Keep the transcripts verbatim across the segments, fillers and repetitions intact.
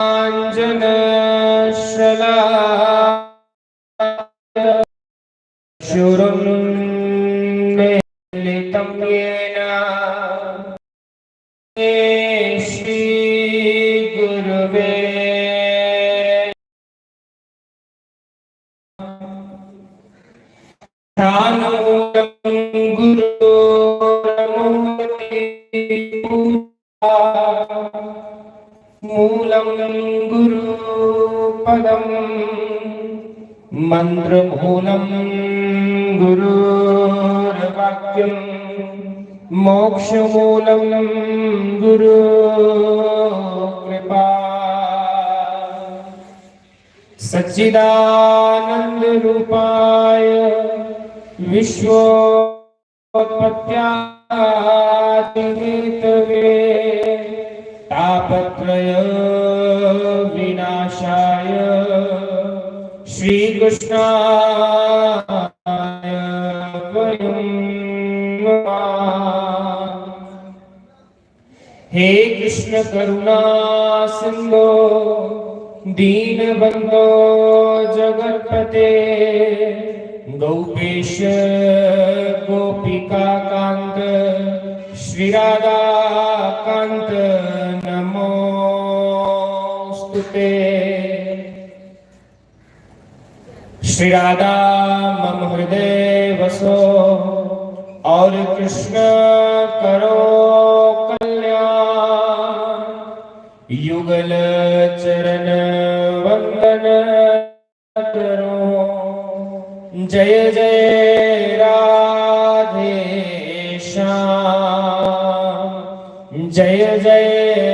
श्रीकाञ्चनशलाकाय चूर्णं मिलितं येन तस्मै श्रीगुरवे ध्यानमूलं गुरोर्मुक्तिपूजा। मूलं गुरुपदं मन्त्रमूलं गुरोर्वाक्यं मोक्षमूलं गुरो कृपा। सच्चिदानन्दरूपाय विश्वोत्पत्त्यादिहेतवे तापत्रयविनाशाय श्रीकृष्णाय वयं नुमः। हे कृष्ण करुणा सिंधो दीनबंधो जगतपते गोपेश गोपिका कांत श्री राधा कांत नमोस्तुते। श्री राधा मम हृदय बसो और कृष्ण करो कल्याण। युगल चरण वंदन करो। जय जय राधे श्याम, जय जय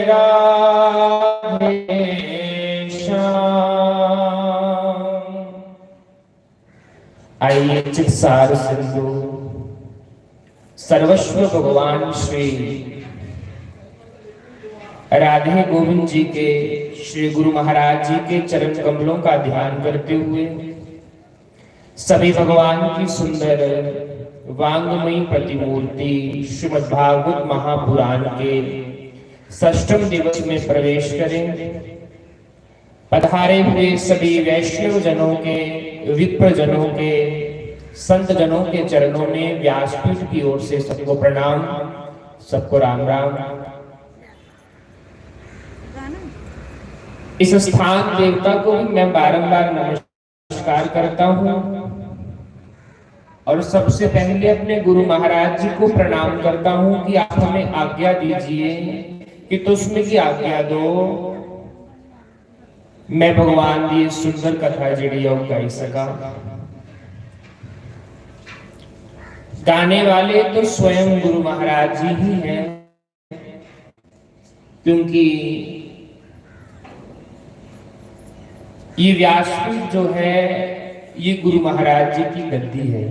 राधे श्याम। आइए चित्सार सिंधु सर्वस्व भगवान श्री राधे गोविंद जी के, श्री गुरु महाराज जी के चरण कमलों का ध्यान करते हुए सभी भगवान की सुंदर वांगमयी प्रतिमूर्ति श्रीमद् भागवत महापुराण के षष्ठम दिवस में प्रवेश करें। पधारे हुए सभी वैष्णव जनों के, विप्र जनों के, संत जनों के चरणों में व्यासपीठ की ओर से सबको प्रणाम, सबको राम राम। इस स्थान देवता को भी मैं बारंबार नमस्कार करता हूँ और सबसे पहले अपने गुरु महाराज जी को प्रणाम करता हूँ कि आप हमें आज्ञा दीजिए कि तुम की आज्ञा दो, मैं भगवान की सुंदर कथा जिहड़ी है, वो गाई सका। गाने वाले तो स्वयं गुरु महाराज जी ही हैं, क्योंकि ये व्यासपीठ जो है, ये गुरु महाराज जी की गद्दी है।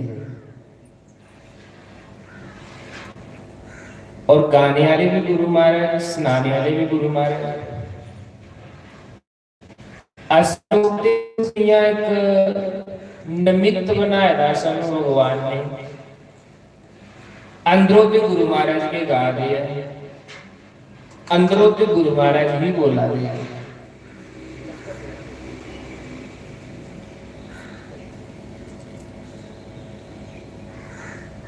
और गाने वाले भी गुरु महाराज, सुनाने वाले भी गुरु महाराज। अस लोक ते इ'यां इक निमित्त बनाए दा सानू भगवान ने। अंदरों ते गुरु महाराज के गा दे हैं, अंदरों ते गुरु महाराज ही बोला दे हैं।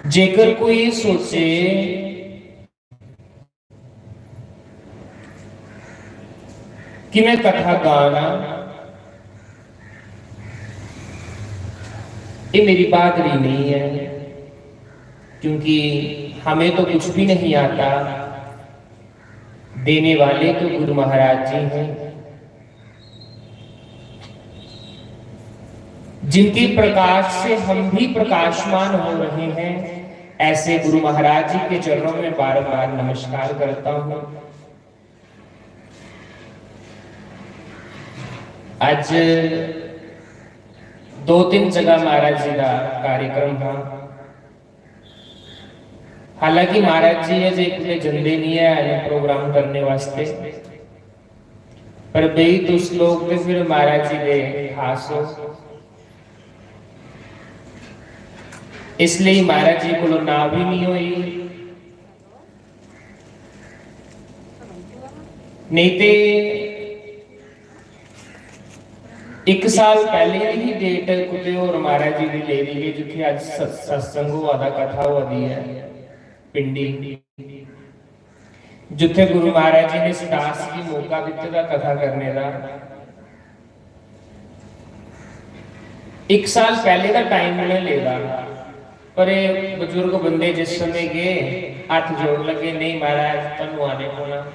जेकर कोई सोचे कि मैं कथा गाना, ये मेरी बहादुरी नहीं है, क्योंकि हमें तो कुछ भी नहीं आता, देने वाले तो गुरु महाराज जी हैं। जिनके प्रकाश से हम भी प्रकाशमान हो रहे हैं, ऐसे गुरु महाराज जी के चरणों में बार बार नमस्कार करता हूं। अज दो तीन जगह महाराज जी का कार्यक्रम था। हालांकि महाराज जी अजे कुतै जंदे नहीं है प्रोग्राम करने वास्ते, पर बेई तुस लोग ते फिर महाराज जी दे खास हो, इसलिए महाराज जी को ना भी नहीं हुई। नहीं ते इक साल पैह्ले दी ही डेट कुतै होर महाराज जी दी लेई दी, जित्थै अज्ज स-, सत्संग होआ दा, कथा होआ दी ऐ पिंडी, जित्थै गुरु महाराज जी ने इस दास गी मौका दित्ते दा कथा करने दा। इक साल पैह्ले दा टाइम उ'नें लेदा, पर एह् बजुर्ग बंदे जिस समें गे, हत्थ जोड़न लगे, "नेईं महाराज, तुहानू आने पौना।"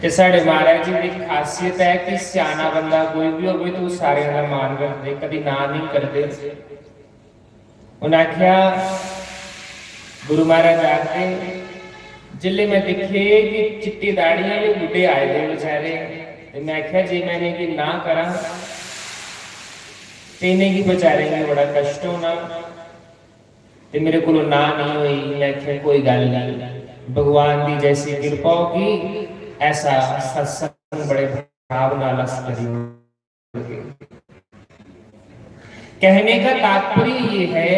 ते साढ़े महाराज जी दी खासियत ऐ कि स्याना बंदा कोई भी होवे तो सारेआं दा मान करदे, कदी ना नहीं करदे। उ'नें आखेआ, गुरु महाराज आखदे, "जिसलै मैं दिक्खे कि चिट्टी दाढ़ी आह्ले बुड्ढे आए दे बेचारे, ते मैं आखेआ, जे मैं इ'नेंगी ना करां, ते इ'नेंगी बेचारें गी बड़ा कश्ट होना।" ते मेरे कोलों ना नहीं हुई। मैं आखेआ, "कोई गल्ल नहीं, भगवान दी जैसी कृपा होगी, ऐसा सत्संग बड़े भाव नाल अस करी।" कहने का तात्पर्य ये है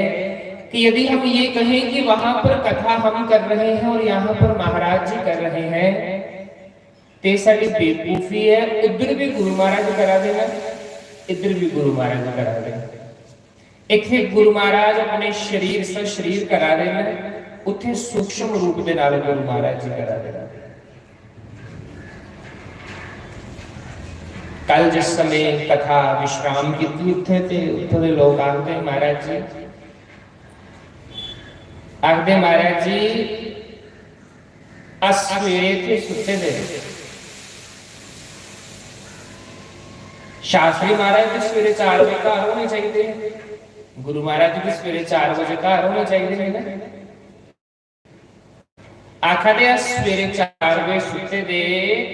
कि यदि हम ये कहें कि वहां पर कथा हम कर रहे हैं और यहाँ पर महाराज जी कर रहे हैं, ते साडी बेवकूफी है। उधर भी गुरु महाराज करा दे ना, इधर भी गुरु महाराज करा दे ना। इत्थे गुरु महाराज अपने शरीर सशरीर करा दे ना, उत्थे सूक्ष्म रूप दे नाल गुरु महाराज जी करा दे ना। कल जिस समय कथा विश्राम कीती उत्थे, ते उत्थों दे लोग आखदे, "महाराज जी," आखदे, "महाराज जी, अस सवेरे इत्थे सुत्ते दे।" शास्त्री महाराज ते सवेरे चार बजे घर होने चाहिए, गुरु महाराज जी भी सवेरे चार बजे घर होने चाहिए ने ना। आखा दे, "अस सवेरे चार बजे सुत्ते दे,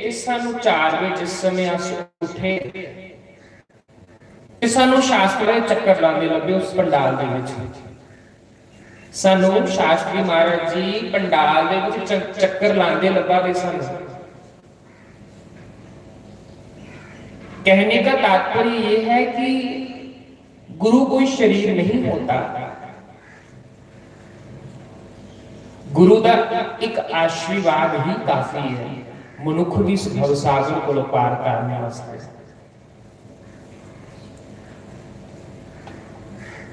ते सानू चार बजे जिस समय अस उठे, ते सानू शास्त्री चक्कर लांदे लब्भे उस पंडाल दे विच। सानू शास्त्री महाराज जी पंडाल दे विच च-, चक्कर लांदे लब्भा दे सानू।" कहने का तात्पर्य ये है कि गुरु कोई शरीर नहीं होता, गुरु का एक आशीर्वाद ही काफी है मनुख की इस भवसागर को पार करने वास्ते।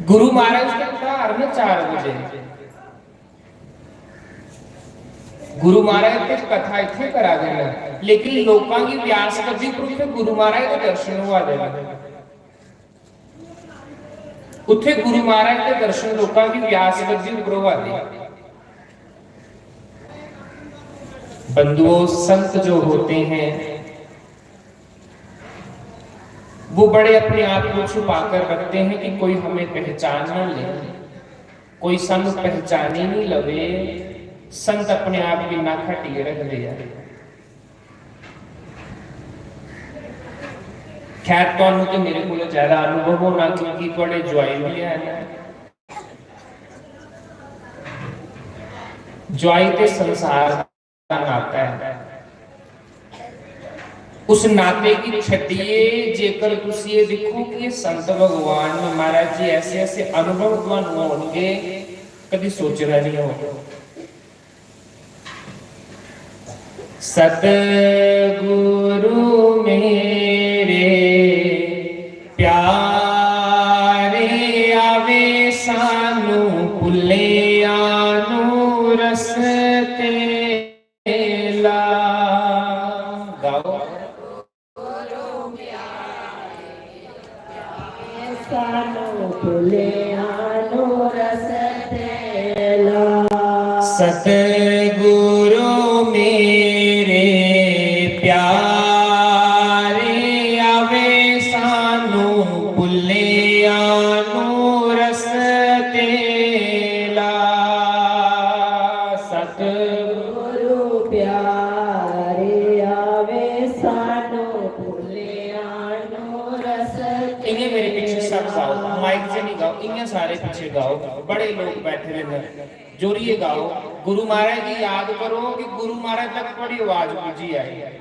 गुरु महाराज के घर न चार बजे, गुरु महाराज ते कथा इत्थे करा दे न, लेकिन लोकां गी व्यास गद्दी पर उत्थे गुरु महाराज दे दर्शन होआ दे न। उत्थे गुरु महाराज दे दर्शन लोकां गी व्यास गद्दी पर होआ दे। बंधुओं, संत जो होते हैं, वो बड़े अपने आप को छुपा कर रखते हैं कि कोई हमें पहचान ना ले, कोई सानू पहचानी नहीं लवे। संत अपने आप की ना घटिए रखते हैं। खैर, तुहानू तो मेरे को ज्यादा अनुभव होना, क्योंकि थोड़े ज्वाई भी है ना। ज्वाई ते संसार दा नाता है। उस नाते गी छड्डिए जेकर तुसी ये दिक्खो कि ये संत भगवान ने, महाराज जी, ऐसे ऐसे अनुभव तुहानू होणगे, कदी सोचे दा नहीं होग। सतगुरु मेरे प्यारे, आवे सानू भुल्लियां नू रस्ते ला। गाओ। सानू भुल्लियां नू रस्ते ला। सतगुरु मेरे प्यारे, आवे सानू भुल्लियां नू रस्ते ला। सतगुरु प्यारे, आवे सानू भुल्लियां नू रस्ते। इ'यां मेरे पीछे सब गाओ, माइक से नहीं गाओ, इ'यां सारे पीछे गाओ, बड़े लोग बैठे दे न, जोरिए गाओ। गुरु महाराज की याद करो कि गुरु महाराज तक थोड़ी आवाज पुज्जी आए।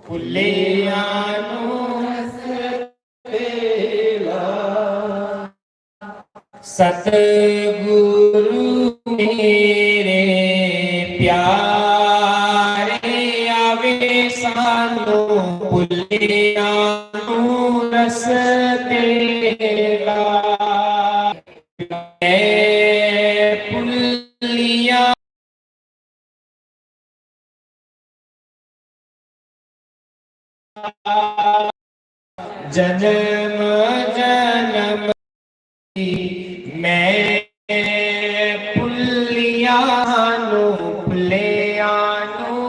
भुल्लियां नू रस्ते ला। सतगुरु मेरे प्यारे, आवे सानू भुल्लिया नू रस्ते दा। मैं भुल्लिया जन्म जन्म मैं भुल्लिया नू भुल्लिया नू।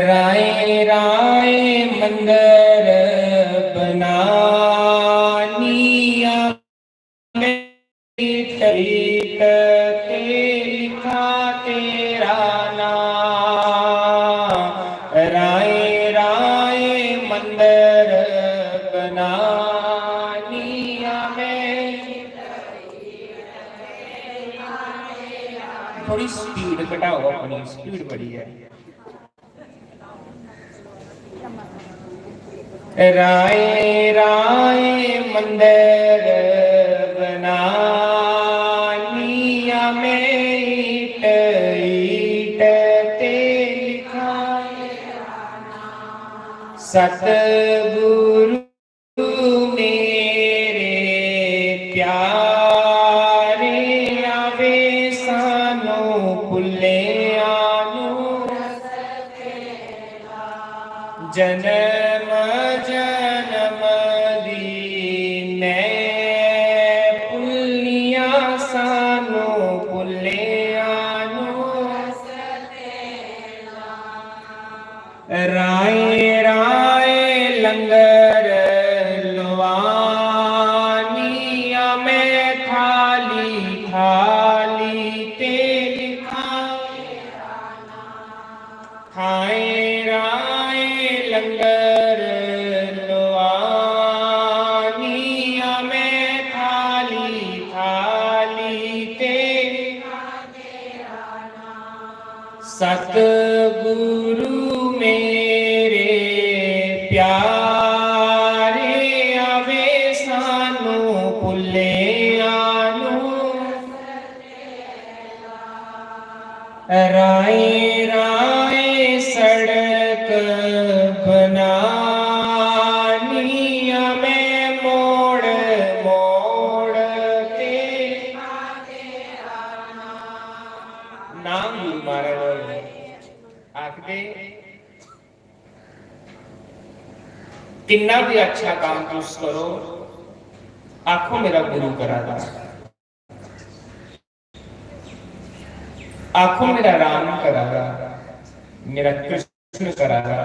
राए राए मंदर बनानिया रीत ते लिखा तेरा नाम। राए राए मंदर बनानिया मैं। थोड़ी स्पीड घटाओ, अपनी स्पीड बड़ी है। राए राए मंदर बनानिया मैं ईट ईट ते लिखाए। सतगुरु मेरे प्यारे आवे सानू भुल्लिया नू। जन्म जन्म दी मैं भुल्लिया सानू भुल्लिया नू। राए राए लंगर लवानिया मैं थाली थाली ते लिखा। थाए राए लंगर लवानिया मैं थाली थाली ते। सतगुरु मेरे प्यारे आवे सानू भुल्लिया नू। राए राए सड़क बनानिया मैं मोड़ मोड़ ते। नाम गुरु महाराज होर आखदे, किन्ना भी अच्छा काम तुस करो, आखो मेरा गुरु करा दा, आखो मेरा राम करा दा, मेरा कृष्ण करा दा।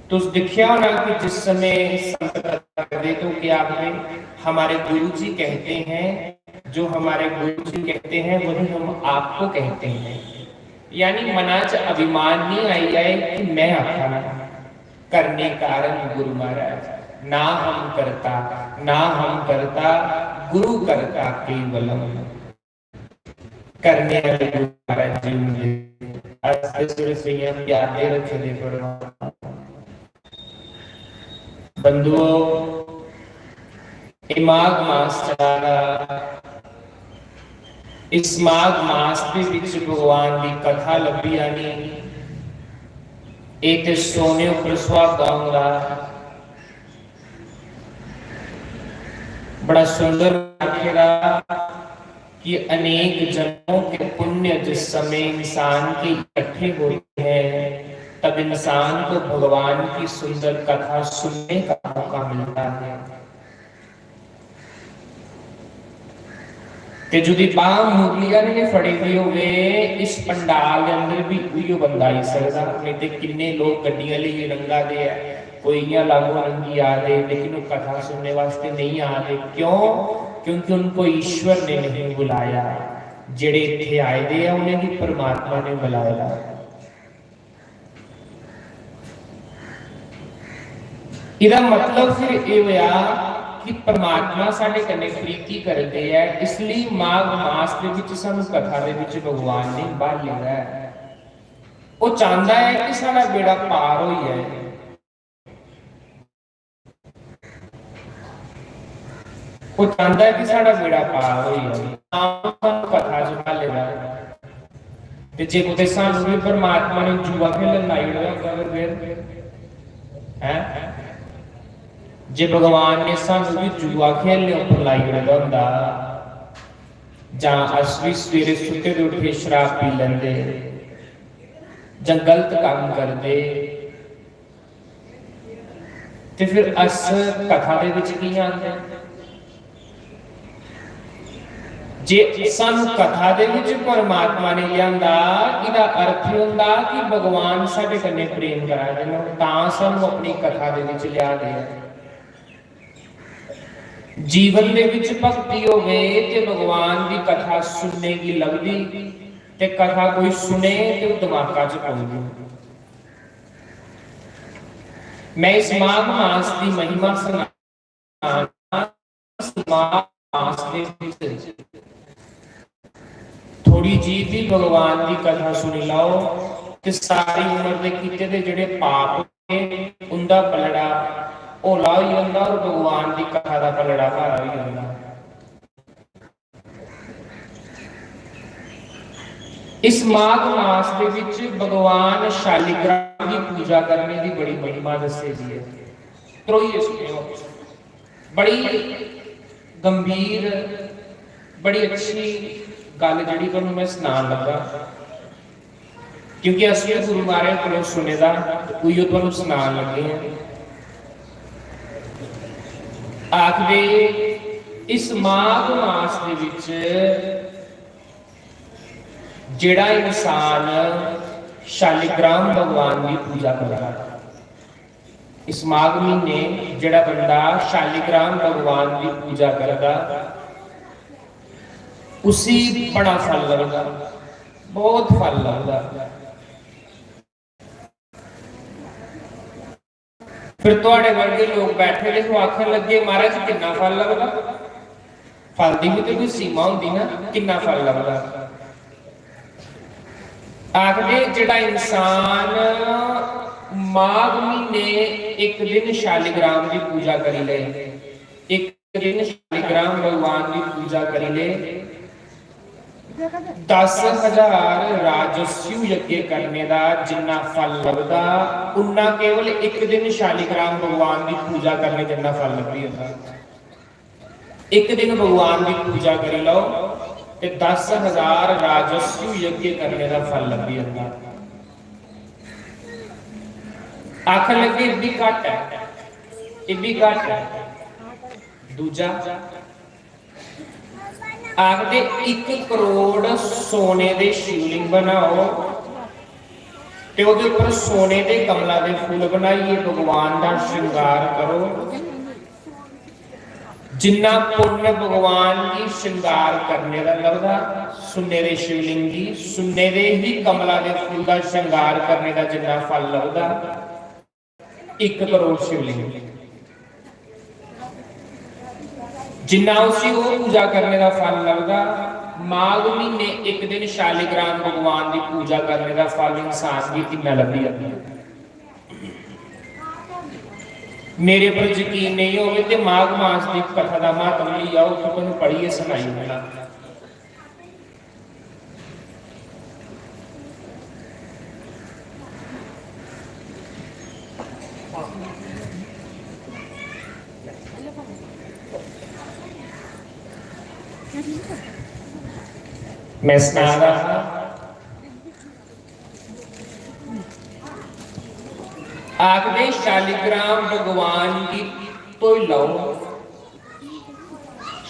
तुस दिक्खेआ होना कि जिस समय संत कथा करदे तो क्या आखदे, हमारे गुरु जी कहते हैं, जो हमारे गुरु जी कहते हैं वही हम आपको कहते हैं। यानी मना च अभिमान नहीं आई जाए कि मैं आखा ना, करने कारण गुरु महाराज, ना हम करता, ना हम करता, गुरु करता केवलम। करने वाले गुरु महाराज जी होंदे। अस ते सिर्फ इयां प्यार दे रखे दे परवान। बंधुओ, एह माघ मास चला दा, इस माघ मास दे विच भगवान दी कथा लब्भी जानी, एह ते सोने उपर सुहागा होंदा। बड़ा सुंदर आखे दा कि अनेक जन्मों के पुण्य जिस समय इंसान के इकट्ठे होते हैं, तब इंसान को भगवान की सुंदर कथा सुनने का मौका मिलता है। ते जुदी बांह मुरली आह्ले ने फड़ी दी होवे, इस पंडाल दे अंदर भी उइयो बंदा आई सकदा। नहीं ते किन्ने लोक गड्डियां लेइयै लंघा दे ऐ, कोई इ'यां लागों लंघी आ दे, लेकिन वो कथा सुनने वास्ते नहीं आ दे। क्यों? क्योंकि उनको ईश्वर ने नहीं बुलाया। जेड़े इत्थे आए दे ऐ, उ'नेंगी परमात्मा ने बुलाए दा। एदा मतलब फिर एह होया कि परमात्मा साढ़े कन्नै प्रीति करदे ऐ, इसलिए माघ मास दे विच सानू कथा दे विच भगवान ने बाहले दा ऐ। ओह चाहंदा ऐ कि साढ़ा बेड़ा पार होई जाए। ओह चाहंदा ऐ कि साढ़ा बेड़ा पार होई जाए। तां सानू कथा च बाहले दा ऐ। ते जे कुतै सानू भी परमात्मा ने जुआ खेलन लाई ओड़ेआ होंदा, ते फिर, हैं? जे भगवान ने सानू भी जुआ खेलने उप्पर लाई ओड़े दा होंदा, जां अस भी सवेरे सुत्ते दे उठे शराब पी लैंदे, जां गलत कम्म करदे, ते फिर अस कथा दे विच कि'यां आंदे? जे सानू कथा दे विच परमात्मा ने लिआंदा, इदा अर्थ एह् होंदा कि भगवान साढ़े कन्नै प्रेम करा दे न, तां सानू अपनी कथा दे विच लिआ दे। जीवन दे विच भक्ति होवे ते भगवान दी कथा सुनने गी लभदी, ते कथा कोई सुने ते ओह् दमाका च पौंदी। मैं इस माघ मास दी महिमा सनाना। इस माघ मास दे विच थोड़ी जी भी भगवान दी कथा सुनी लैओ, ते सारी उम्र दे कीते दे जेह्ड़े पाप ने, उंदा पलड़ा हौला होई जंदा और भगवान दी कथा दा पलड़ा भारा होई जंदा। इस माघ मास दे विच भगवान शालिग्राम दी पूजा करने दी बड़ी महिमा दस्सी दी ऐ। त्रोइयै सुनेओ, बड़ी गंभीर, बड़ी अच्छी गल्ल जेह्ड़ी तुहानू मैं सनान लगा, क्योंकि अस भी गुरु महाराज कोलों सुने दा, ते उइयो तुहानू सनान लगे आं। आखदे, इस माघ मास दे विच जेड़ा इंसान शालिग्राम भगवान दी पूजा करदा, इस माघ महीने जेड़ा बंदा शालिग्राम भगवान दी पूजा करदा, उसी बड़ा फल लगदा, बहुत फल लगदा। फिर तुहाड़े वर्गे लोग बैठे दे हो, आखन लगे, "महाराज, किन्ना फल लगदा?" फल दी भी ते कोई सीमा होंदी ना, किन्ना फल लगदा। आखदे, जेड़ा इंसान माघ महीने एक दिन शालिग्राम दी पूजा करी ले, एक दिन शालिग्राम भगवान दी पूजा करी ले, दस हजार राजस्व यज्ञ करने दा जिन्ना फल लगदा, उन्ना केवल एक दिन शालिग्राम भगवान दी पूजा करने जिन्ना फल लब्भी जंदा। एक दिन भगवान दी पूजा करी लैओ ते दस हजार राजस्व यज्ञ करने दा फल लब्भी जंदा। आखन लगे, "इब्बी घट्ट ऐ, इब्बी घट्ट ऐ।" दूजा आखदे, "इक करोड़ सोने दे शिवलिंग बनाओ ते ओह्दे उप्पर सोने दे कमला दे फुल्ल बनाइयै भगवान दा श्रृंगार करो।" जिन्ना पुन्न भगवान गी श्रृंगार करने दा लभदा, सुन्ने दे शिवलिंग गी, सुन्ने दे ही कमला दे फुल्ल दा श्रृंगार करने दा जिन्ना फल लभदा, इक करोड़ शिवलिंग। जिन्ना उसी ओह् पूजा करने दा फल लभदा, माघ म्हीने इक दिन शालिग्राम भगवान दी पूजा करने दा फल इंसान गी इन्ना लब्भी जंदा। मेरे पर यकीन नेईं होवे ते माघ मास दी कथा दा महात्म लेई आओ, उत्थों तुहानू पढ़ियै सनाई ओड़ना। मैं सना रहा हा, आखदे, शालिग्राम भगवान गी धोई लैओ,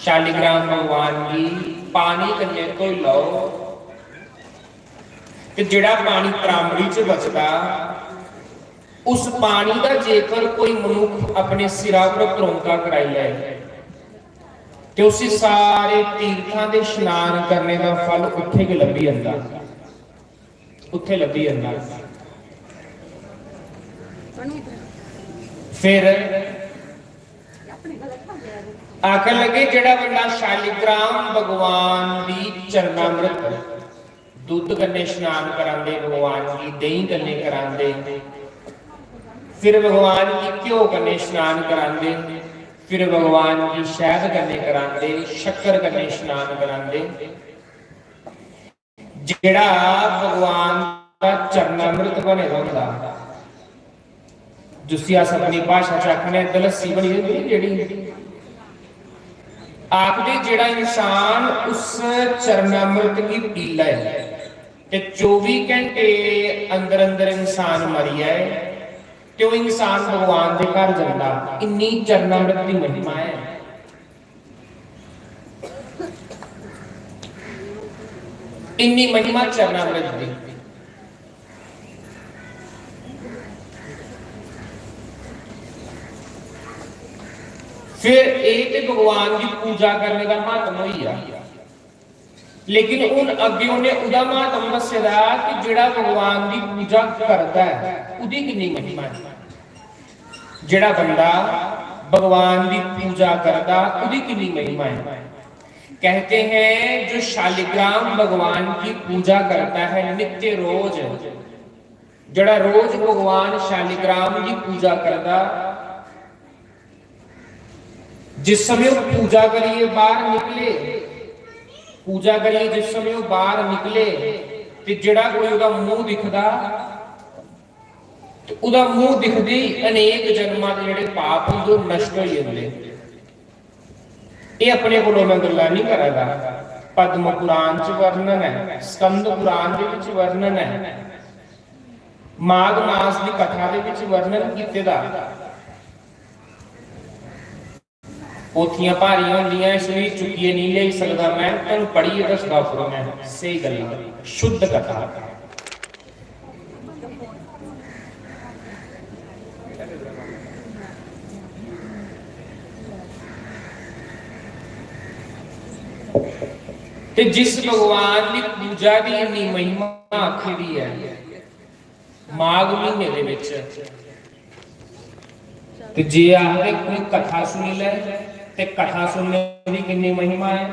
शालिग्राम भगवान गी पानी कन्नै धोई लैओ, ते जेह्ड़ा पानी त्रांबड़ी च बचदा, उस पानी दा जेकर कोई मनुक्ख अपने सिरा पर त्रौंका कराई लै, ते उसी सारे तीर्थां दे स्नान करने दा फल उत्थे गै लब्भी जंदा, उत्थे लब्भी जंदा। फिर आखन लगे, जेह्ड़ा बंदा शालिग्राम भगवान दी चरणामृत, दुद्ध कन्नै स्नान करांदे भगवान गी, देहीं कन्नै करांदे, फिर भगवान गी घ्यो कन्नै स्नान करांदे, फिर भगवान गी शैह्द कन्नै करांदे, शक्कर कन्नै स्नान करांदे। जेह्ड़ा भगवान दा चरणामृत बने दा होंदा, जिसी अस अपनी भाशा च आखने दलस्सी बनी दी होंदी जेह्ड़ी, आखदे जेह्ड़ा इंसान उस चरणामृत गी पी लै ते चौबी घैंटे अंदर अंदर इंसान मरी जाए ते ओह् इंसान भगवान दे घर जंदा। इन्नी चरणामृत दी महिमा ऐ। इन्नी महिमा चरणामृत दी। फिर एह् ते भगवान दी पूजा करने दा म्हात्म होई गेआ, लेकिन हून अग्गें उ'नें ओह्दा म्हात्म दस्से दा कि जेह्ड़ा भगवान दी पूजा करदा ऐ, ओह्दी किन्नी महिमा ऐ। जेह्ड़ा बंदा भगवान दी पूजा करदा, ओह्दी किन्नी महिमा ऐ। कहते हैं, जो शालिग्राम भगवान की पूजा करता है नित्य रोज, जेह्ड़ा रोज भगवान शालिग्राम दी पूजा करदा, जिस समय ओह् पूजा करियै बाहर निकले, पूजा करियै जिस समय ओह् बाहर निकले ते जेह्ड़ा कोई ओह्दा मूंह दिखदा, ते ओह्दा मूंह दिखदे ही अनेक जन्मां दे जेह्ड़े पाप होंदे, ओह् नष्ट होई जंदे। एह् अपने कोलों मैं गल्लां नहीं करा दा, पद्म पुराण च वर्णन ऐ, स्कंद पुराण दे विच वर्णन ऐ, माघ मास दी कथा दे विच वर्णन कीते दा। पोथियां भारियां होंदियां, इसलिए चुक्कियै नहीं लेई सकदा मैं, तुहानू पढ़ियै दसदा उप्परों मैं स्हेई गल्लां, शुद्ध कथा। ते जिस भगवान दी पूजा दी इन्नी महिमा आखी दी ऐ माघ महीने दे विच, ते जे आखदे कोई कथा सुनी लै, ते कथा सुनने दी किन्नी महिमा ऐ,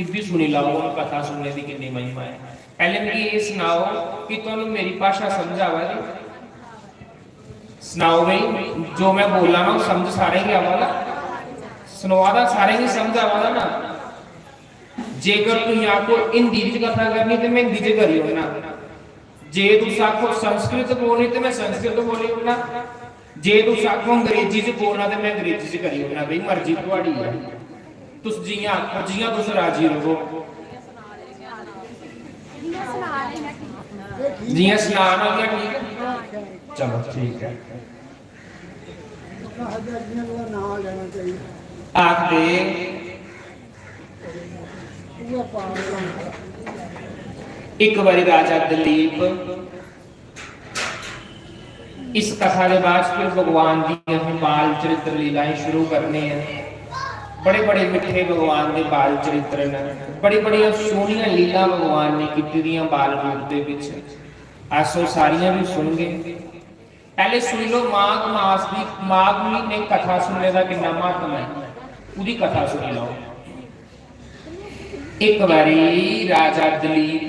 इब्बी सुनी लैओ, हून कथा सुनने दी किन्नी महिमा ऐ। पैह्ले मिगी एह् सनाओ कि तुहानू मेरी भाशा समझ आवा दी? सनाओ भाई, जो मैं बोला ना, समझ सारें गी आवा दा? सनोआ दा, सारें गी समझ आवा दा ना? जेकर तुसीं आखो हिंदी च कथा करनी, ते मैं हिंदी च करी ओड़ना। जे तुस आखो संस्कृत बोलनी, ते मैं संस्कृत बोली ओड़ना। जे तुस आखो अंग्रेजी च बोलना, ते मैं अंग्रेजी च करी ओड़ना। भाई, मर्जी थुआड़ी ऐ, तुस जियां आखो, जियां तुस राजी रवो। जियां सनान होई गेआ, ठीक ऐ? चलो, ठीक ऐ। आखदे, इक बारी राजा दलीप, इस कथा दे बाद फिर भगवान दी असें बाल चरित्र लीलाएं शुरू करने हैं। बड़े बड़े मिट्ठे भगवान दे बाल चरित्र न, बड़ी बड़ियां सोहनियां लीला भगवान ने कीती दियां बाल रूप दे विच। अस ओह् सारियां भी सुनगे। पैह्ले सुनी लो माघ मास दी, माघ म्हीने कथा सुनने दा किन्ना म्हत्तम ऐ, ओह्दी कथा सुनी लैओ। इक बारी राजा दलीप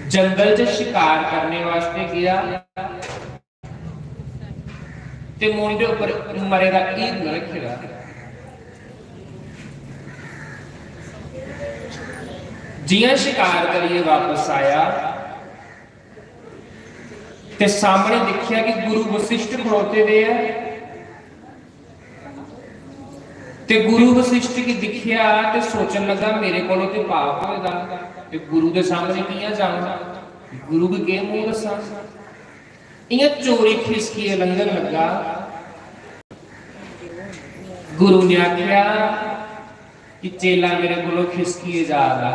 जंगल च शिकार करने वास्तै गेआ। ते मूंढे उप्पर मरे दा हिरण रक्खे दा। जियां शिकार करियै वापस आया ते सामने दिक्खेआ कि गुरु वशिष्ठ खड़ोते दे ऐ। ते गुरु वशिष्ठ गी दिक्खेआ ते सोचन लगा, मेरे कोलों ते पाप होए दा, ते गुरु दे सामने कियां जावां, गुरु गी केह् मूंह दस्सां। इयां चोरी खिसकियै लंघन लगा। गुरु ने आख्या कि चेला मेरे कोलों खिसकियै जा रहा।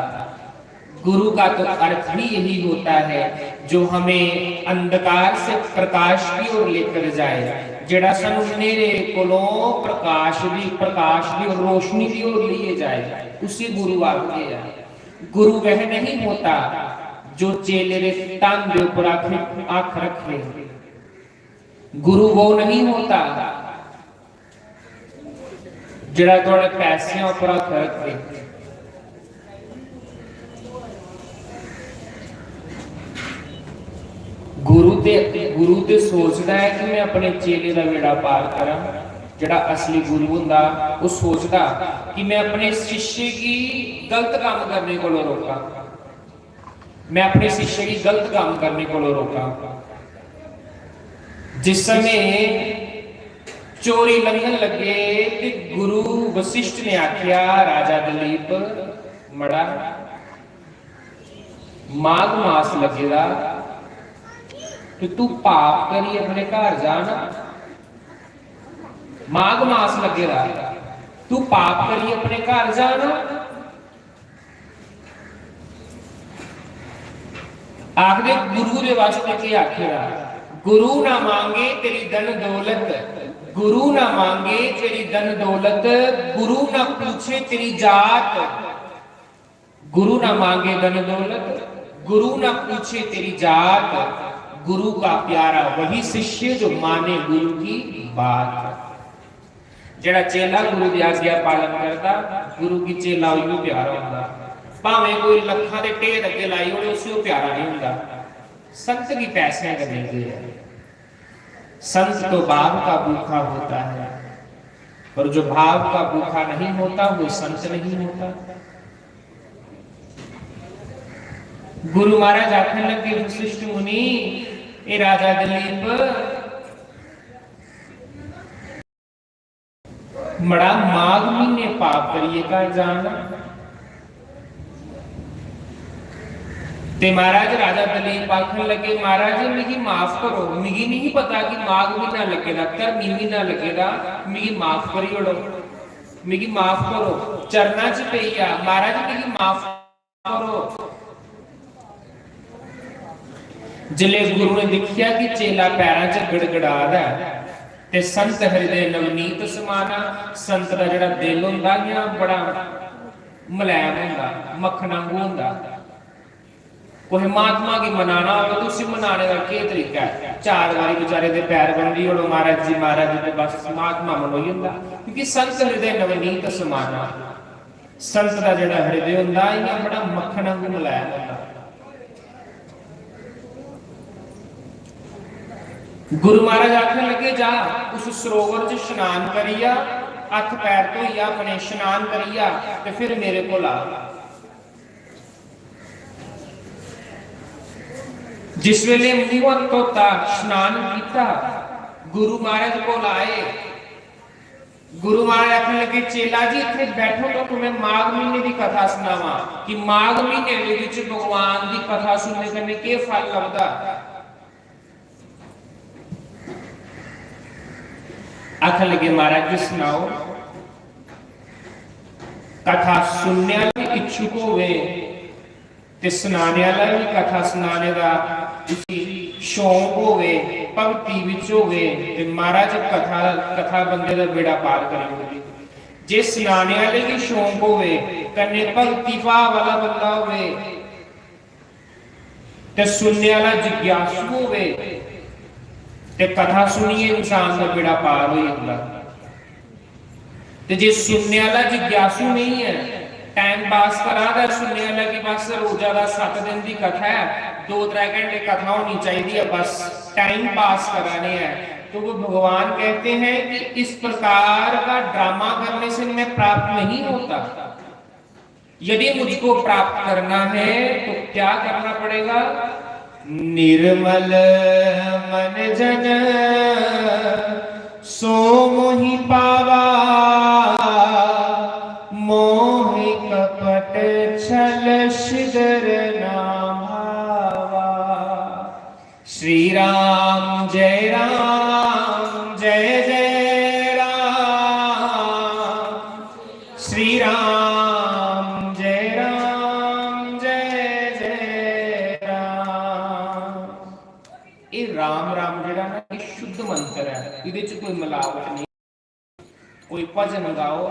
गुरु का तो अर्थ ही यही होता है, जो हमें अंधकार से प्रकाश की ओर लेकर जाए, जेड़ा सानू नेरे कोलों प्रकाश दी, प्रकाश दी रोशनी की ओर लिए जाए, उसी गुरु आखदे हैं। गुरु वह नहीं होता जो चेले दे तन दे ऊपर आख, आख रखे। गुरु वो नहीं होता जेड़ा थुआड़े पैसें उपर हत्थ रखे। गुरु ते, गुरु ते सोचदा है कि मैं अपने चेले दा बेड़ा पार करां, जेह्ड़ा असली गुरु होंदा, ओह् सोचदा कि मैं अपने शिष्य गी गलत कम्म करने कोलों रोकां, मैं अपने शिष्य गी गलत कम्म करने कोलों रोकां। जिस समें चोरी लंघन लगे ते गुरु वशिष्ठ ने आख्या, "राजा दलीप, मड़ा, माघ मास लगे दा, ते तू पाप करी अपने घर जा ना, माघ मास लगे दा, तू पाप करी अपने घर जा ना।" आखदे गुरु दे वास्ते केह् आखे दा? "गुरु ना मांगे तेरी धन दौलत, गुरु ना मांगे तेरी धन दौलत, गुरु ना पूछे तेरी जात।" गुरु ना मांगे धन दौलत, गुरु ना पूछे तेरी जात, गुरु का प्यारा वही शिष्य जो माने गुरु की बात। जेह्ड़ा चेला गुरु दी आज्ञा पालन करदा, गुरु गी चेला उइयो प्यारा होंदा। भावें कोई लक्खां दे ढेर अग्गें लाई ओड़े, उसी ओह् प्यारा नहीं होंदा। संत गी पैसें कन्नै केह् ऐ? संत तो भाव का भूखा होता है, पर जो भाव का भूखा नहीं होता, वो संत नहीं होता। गुरु महाराज आखन लगे, "वशिष्ठ मुनि, ए राजा दलीप, मड़ा, माघ महीने पाप करियै घर जाना।" ते महाराज, राजा दलीप आखन लगे, "महाराज, मिगी माफ करो, मिगी नहीं पता कि माघ महीना लग्गे दा, धर्मी महीना लग्गे दा, मिगी माफ करी ओड़ो, मिगी माफ करो।" चरना च पेई जा, "महाराज, मिगी माफ करो।" जिसले गुरु ने दिखिया कि चेला पैरां च गड़गड़ा दा ऐ ते संत हृदय नवनीत समाना, संत दा जेह्ड़ा दिल होंदा, इ'यां बड़ा मलैम होंदा, मक्खन आंगू होंदा। कुसै महात्मा गी मनाना होवे ते उसी मनाने दा केह् तरीका ऐ? चार बारी बेचारे दे पैर बंडी ओड़ो, "महाराज जी, महाराज जी," ते बस महात्मा मनोई जंदा। क्योंकि संत हृदय नवनीत समाना, संत दा जेह्ड़ा हृदय होंदा, इ'यां बड़ा मक्खन आंगू मलैम होंदा। गुरु महाराज आखन लगे, "जा, उस सरोवर च स्नान करिया, हत्थ पैर धोइया अपने, स्नान करिया, ते फिर मेरे कोल आ।" जिस वेले मूंह हत्थ धोता, स्नान किया, गुरु महाराज कोल आए। गुरु महाराज आखन लगे, "चेला जी, इत्थे बैठो, तो तुम्हें माघ महीने की कथा सुनावा कि माघ महीने दे विच भगवान की कथा सुनने कन्नै केह् फल लभदा।" आखन लगे, "महाराज जी, सनाओ।" कथा सुनने आह्ला भी इच्छुक होवे ते सनाने आह्ला भी कथा सनाने दा उसी शौक होवे, भक्ति बिच होवे, ते महाराज, कथा, कथा बंदे दा बेड़ा पार करी ओड़दी। जे सनाने आह्ले गी शौक होवे, कन्नै भक्ति भाव आह्ला बंदा होवे, ते सुनने आह्ला जिज्ञासु होवे, ते कथा सुनियै इंसान दा बेड़ा पार होई जंदा। ते जे सुनने आह्ला जिज्ञासु नेईं ऐ, टाइम पास करा दा सुनने आह्ला कि बस रोजा दा सत्त दिन दी कथा ऐ, दो त्रै घैंटे कथा होनी चाहिदी ऐ, बस टाइम पास करा ने ऐ, तो वो भगवान कहते हैं कि इस प्रकार का ड्रामा करने से मैं प्राप्त नहीं होता। यदि मुझको प्राप्त करना है, तो क्या करना पड़ेगा? "निर्मल मन जन सो मोहि पावा, मोहि कपट छल छिदर ना भावा।" श्री राम जय राम जय जय राम, श्री राम जय राम जय जय राम। ये राम राम जेह्ड़ा ना, ये शुद्ध मंत्र है, इहदे च कोई मिलावट नहीं। कोई भजन गाओ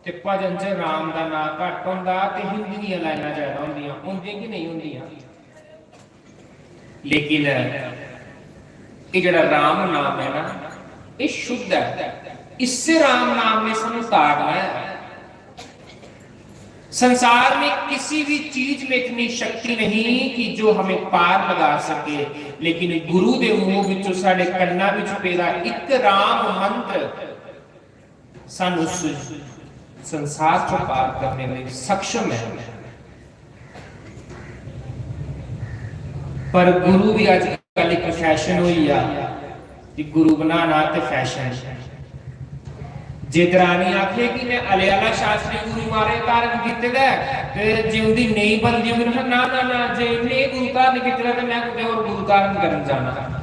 ते भजन च राम दा नांऽ घट्ट होंदा ते हिंदी दियां लाइनां ज्यादा होंदियां, होंदियां कि नेईं होंदियां? लेकिन एह् जेह्ड़ा राम नाम ऐ ना, एह् शुद्ध ऐ। इस्सै राम नाम ने सानू तारना ऐ। संसार में किसी भी चीज में इतनी शक्ति नहीं कि जो हमें पार लगा सके, लेकिन गुरु दे मुंह विचों साढ़े कन्ना विच पेदा इक राम मंत्र सानू स-, संसार चों पार करने लेई सक्षम है। पर गुरु भी अजकल एक फैशन होई गेआ कि गुरु बनाना ते फैशन। जे दरानी आखे कि मैं अले आला शास्त्री गुरु मारे धारण कीते दा ऐ, ते जे उंदी नेईं बनदी होगी ना, ना, ना, ना, जे इन्ने गुरु धारण कीते दा, ते मैं कुतै होर गुरु धारण करन जाना।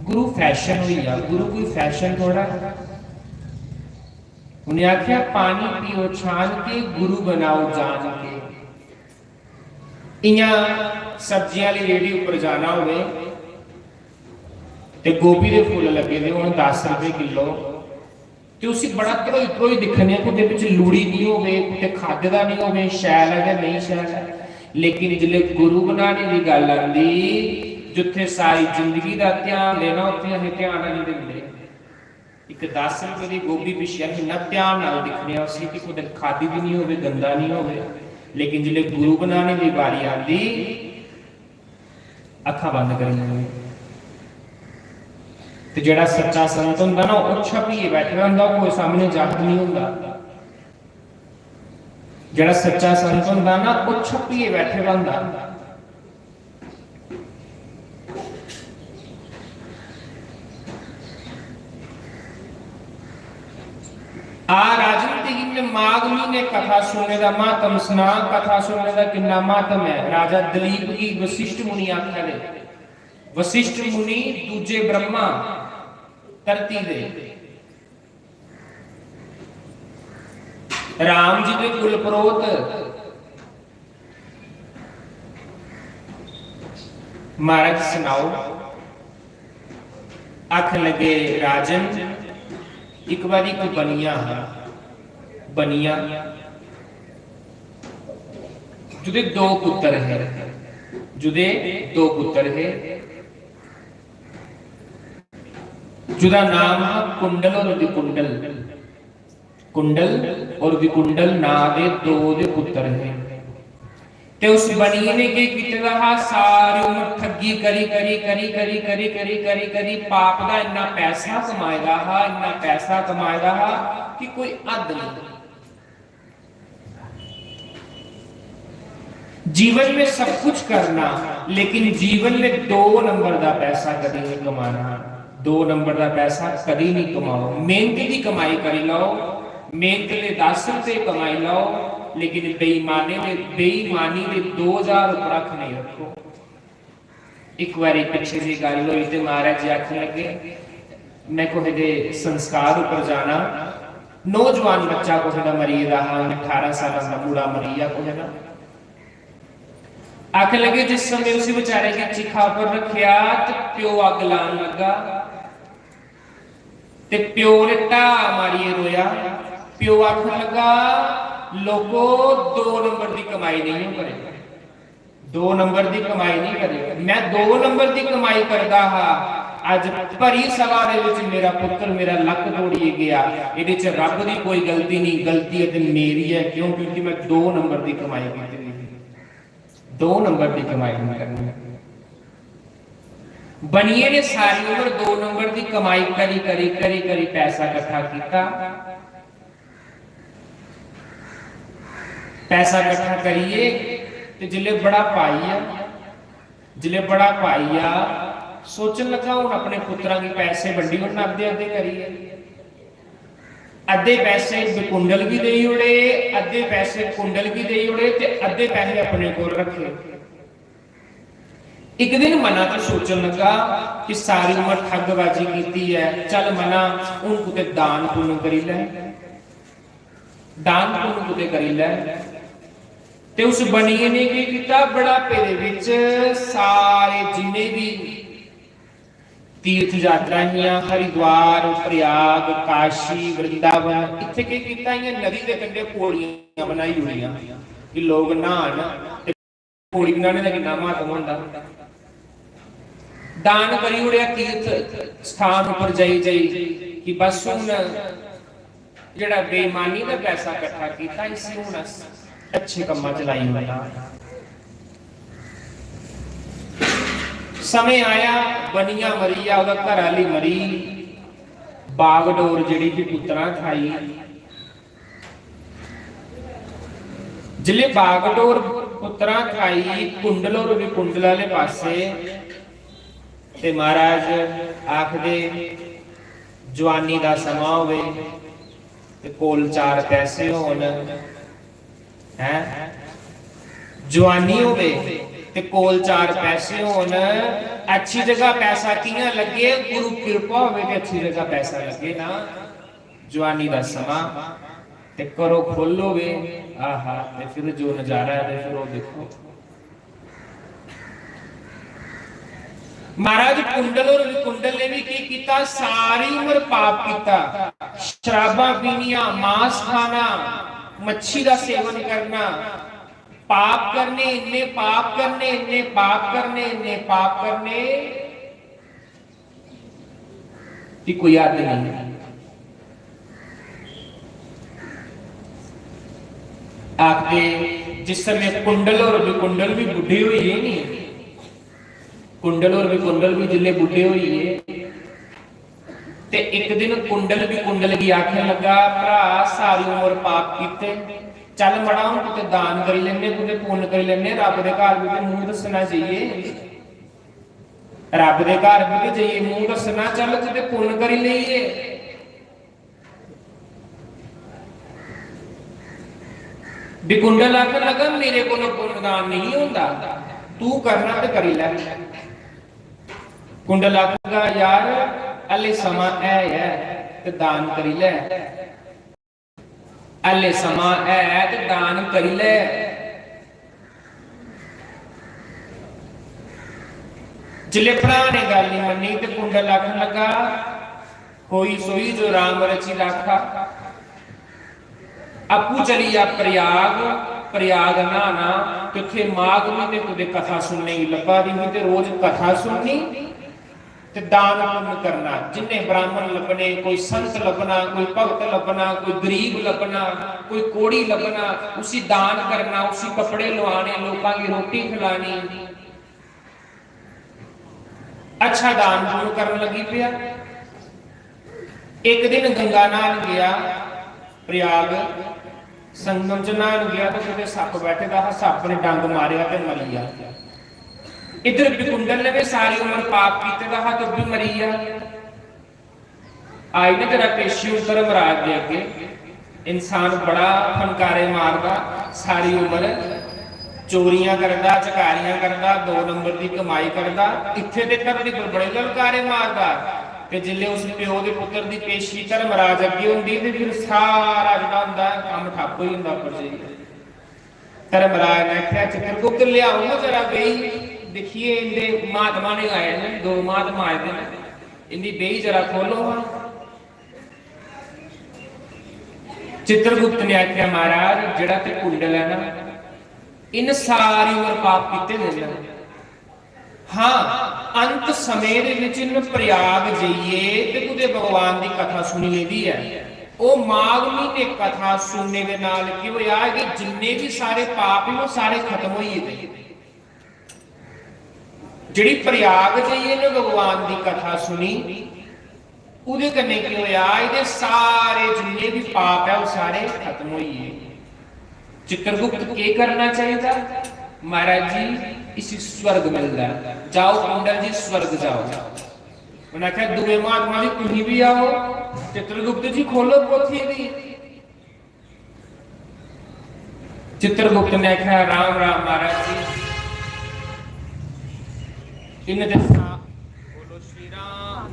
गुरु फैशन होई गेआ, गुरु कोई फैशन थोड़ा है। उन्हें आख्या, "पानी पियो छान के, गुरु बनाओ जान के।" इयां सब्जियां आह्ली रेह्ड़ी उप्पर जाना होवे ते गोभी दे फुल्ल लग्गे दे होन दस रपेऽ किलो, ते उसी बड़ा ध्रोई ध्रोई दिक्खने आं, कुतै बिच लुड़ी निं होवे, कुतै खाद्धे दा निं होवे, शैल ऐ जां नेईं शैल ऐ। लेकिन जिसलै गुरु बनाने दी गल्ल आंदी, जित्थै सारी जिंदगी दा ध्यान देना, उत्थै असें ध्यान निं दिंदे। इक दस रपेऽ दी गोभी पिच्छें अस इन्ना ध्यान नाल दिक्खने आं उसी कि कुतै खाद्धी दी निं होवे, गंदा निं होवे, लेकिन जिसलै गुरु बनाने दी बारी आंदी, अक्खां बंद करी लैने। ते जेह्ड़ा सच्चा संत होंदा ना, ओह् छप्पियै बैठे दा होंदा, ओह् कोई सामने जाहर निं होंदा। जेह्ड़ा सच्चा संत होंदा ना, ओह् छप्पियै बैठे दा होंदा। आ राजन, तेरी मैं माघ म्हीने कथा सुनने दा महात्म सना। कथा सुनने दा किन्ना महात्म है? राजा दलीप गी वशिष्ठ मुनि आखा दे। वशिष्ठ मुनि दूजे ब्रह्मा धरती दे, राम जी दे कुल परोत। महाराज सनाओ। आखन लगे, राजन, इक बारी इक बनिया हा, बनिया, जुदे दो पुत्र हे, जुदे दो पुत्र हे, जुदा नाम हा कुंडल और विकुंडल। कुंडल और विकुंडल नां दे दो दे पुत्र हे। ते उस बनिए ने केह् कीते दा हा? सारी उम्र ठगी करी, करी, करी, करी, करी, करी, करी, करी, पाप दा इन्ना पैसा कमाए दा हा, इन्ना पैसा कमाए दा हा कि कोई हद नहीं। जीवन में सब कुछ करना, लेकिन जीवन में दो नंबर का पैसा कभी नहीं कमाना। दो नंबर का पैसा कभी नहीं कमाओ। मेहनत की कमाई करी लो, मेहनत के दस रुपये कमाई लो, लेकिन बेईमानी दे, बेईमानी दे दो हजार रुपया नहीं रखो। एक बारी पिछे जी गल हुई ते महाराज जी आखन लगे, मैं कुसै दे संस्कार उपर जाना, नौजवान बच्चा कुसै दा मरी गेदा हा, अठारह साल दा मुड़ा मरी गेआ कुसै दा। आखन लगे, जिस समय उसी बेचारे गी चिखा पर रखेआ ते प्यो अग्ग लान लगा, ते प्यो ने ढाह मारियै रोया। प्यो आखन लगा, लोको, दो नंबर दी कमाई नहीं हो करे, दो नंबर दी कमाई नहीं करे। मैं दो नंबर दी कमाई करदा हा, अज भरी सभा दे विच मेरा पुत्र मेरा लक तोड़िए गया। इहदे च रब दी कोई गलती नहीं, गलती ते मेरी है। क्यों? क्योंकि मैं दो नंबर दी कमाई की, दो नंबर दी कमाई नहीं करनी। बनिए ने सारी उम्र दो नंबर दी कमाई करी, करी, करी, करी पैसा इकट्ठा किया। पैसा इकट्ठा करिए ते जिसले बड़ा पाइया, जिसले बड़ा पाइया, सोचन लगा, "हूँ अपने पुत्रां गी पैसे बंडी ओड़ना अद्धे अद्धे करिए।" अद्धे पैसे विकुंडल गी देई ओड़े, अद्धे पैसे कुंडल गी देई ओड़े ते अद्धे पैसे अपने कोल रखे। एक दिन मना तो सोचन लगा कि सारी उम्र ठगबाजी कीती है, चल मना, हूँ कुते दान पुण्य करी लै, दान पुण्य कुते करी लै। ते उस बनिए ने केह् कीता? बुढ़ापे दे विच सारे जिन्ने भी तीर्थ यात्रा हियां, हरिद्वार, प्रयाग, काशी, वृंदावन, इत्थे केह् कीता? इयां नदी दे कंढे पौड़ियां बनाई ओड़ियां कि लोग न्हान। ते पौड़ी बनाने दा किन्ना महत्व होंदा। दान करी ओड़ेआ तीर्थ स्थान उप्पर जाई जाई कि बस हून जेह्ड़ा बेईमानी दा पैसा कट्ठा कीता, इसी हून अस अच्छे कम्मा च लाई ओड़ना। समें आया, बनिया मरी गेआ, ओह्दा घर आह्ली मरी, बागडोर जेह्ड़ी ही पुत्तरां खाई। जिसलै बागडोर पुत्तरां खाई, कुंडल होर बी कुंडल आह्ले पासै, ते महाराज आखदे, "जुआनी दा समां होवे ते कोल चार पैसे होन, हैं? जुआनी होवे ते कोल चार पैसे होन, अच्छी जगह पैसा कि'यां लग्गे? गुरु किरपा होवे ते अच्छी जगह पैसा लग्गे ना।" जुआनी दा समां ते करो खोलो वे, आहा, ते फिर जो नजारा है, ते फिर वो देखो। महाराज कुंडल और विकुंडल ने भी की कीता? सारी उम्र पाप कीता, शराबां पीनियां, मांस खाना, मच्छी का सेवन करना, पाप करने, इन्ने पाप करने, इन्ने पाप करने, इन्ने पाप करने, कि कोई हद नहीं। आखदे, जिस समय कुंडल और विकुंडल भी बुढ़े होई गे नी, कुंडल और विकुंडल भी जिसले बुढ़े होई गे, ते एक दिन कुंडल विकुंडल गी आखन लगा, "भ्रा, सारी उम्र पाप कीते, चल मड़ा, हूं कुते दान करी लेने, कुते पुन्न करी लेने, रब दे घर भी ते मूंह दस्सना चाहिए।" रब दे घर बी ते जाइयै मूंह दस्सना, चल कुतै पुन्न करी लेइए। बिकुंडल आखन लगा, "मेरे कोलों पुन्न दान नहीं होंदा, तू करना ते करी लै।" कुंडल आखगा, "यार, हल्ले समां है, है ते दान करी लै।" हल्ले समां है ते दान करी लै। जिसलै भ्रा ने गल्ल निं मन्नी ते कुंडल आखन लगा, "होई सोई जो राम रची राखा।" अप्पू चली जा प्रयाग, प्रयाग न्हाना ते उत्थे माघ म्हीने कुतै कथा सुनने गी लब्भा दी ही ते रोज कथा सुननी। ते दान पुन्न करना, जिन्ने ब्राह्मण लब्भने, कोई संत लब्भना, कोई भगत लब्भना, कोई गरीब लब्भना, कोई कोढ़ी लब्भना, उसी दान करना, उसी कपड़े लुआने, लोकां गी रोटी खिलानी, अच्छा दान पुन्न करन लगी पेआ। इक दिन गंगा न्हान गेआ प्रयाग, संगम च न्हान गेआ ते कुतै सप्प बैठे दा हा, सप्प ने डंग मारेआ ते मरी गेआ। इधर बिकुंडल ने भी सारी उम्र पाप कीते दा हा ते ओह् भी मरी गेआ। आई ना जरा पेशी हून धर्मराज दे अग्गे। इंसान बड़ा फनकारे मारदा, सारी उम्र चोरियां करदा, चकारियां करदा, दो नंबर दी कमाई करदा, इत्थे ते धरती पर बड़े ललकारे मारदा। ते जिसले उस प्यो दे पुत्र दी पेशी धर्मराज अग्गे होंदी ते फिर सारा जेह्ड़ा होंदा कम्म ठप्प होई जंदा उप्पर जाइयै। धर्मराज ने आखेआ, "चित्रगुप्त, लेआओ ना जरा बेही, दिक्खिए इंदे महात्मा ने आए न, दो महात्मा आए दे न, इंदी बेही जरा खोलो हां।" चित्रगुप्त ने आखेआ, "महाराज, जेह्ड़ा ते कुंडल ऐ ना, इन्न सारी उम्र पाप कीते दे न। हां, अंत समें दे विच इन्न प्रयाग जाइयै ते कुतै भगवान दी कथा सुनी लेदी ऐ। ओह् माघ म्हीने कथा सुनने दे नाल केह् होआ कि जिन्ने बी सारे पाप हे, ओह् सारे खत्म होई गेदे।" जेह्ड़ी प्रयाग जाइयै इन्नै भगवान दी कथा सुनी, ओह्दे कन्नै केह् होआ? एह्दे सारे जिन्ने बी पाप ऐ, ओह् सारे खत्म होई गे। चित्रगुप्त केह् करना चाहिदा? महाराज जी, इसी स्वर्ग मिलदा ऐ, जाओ कुंडल जी, स्वर्ग जाओ। उ'नें आखेआ, "दूए महात्मा जी, तुसीं बी आओ।" चित्रगुप्त जी, खोलो पोथी दी। चित्रगुप्त ने आखेआ, "राम राम महाराज जी।" इन्ने दे सा-, बोलो श्री राम।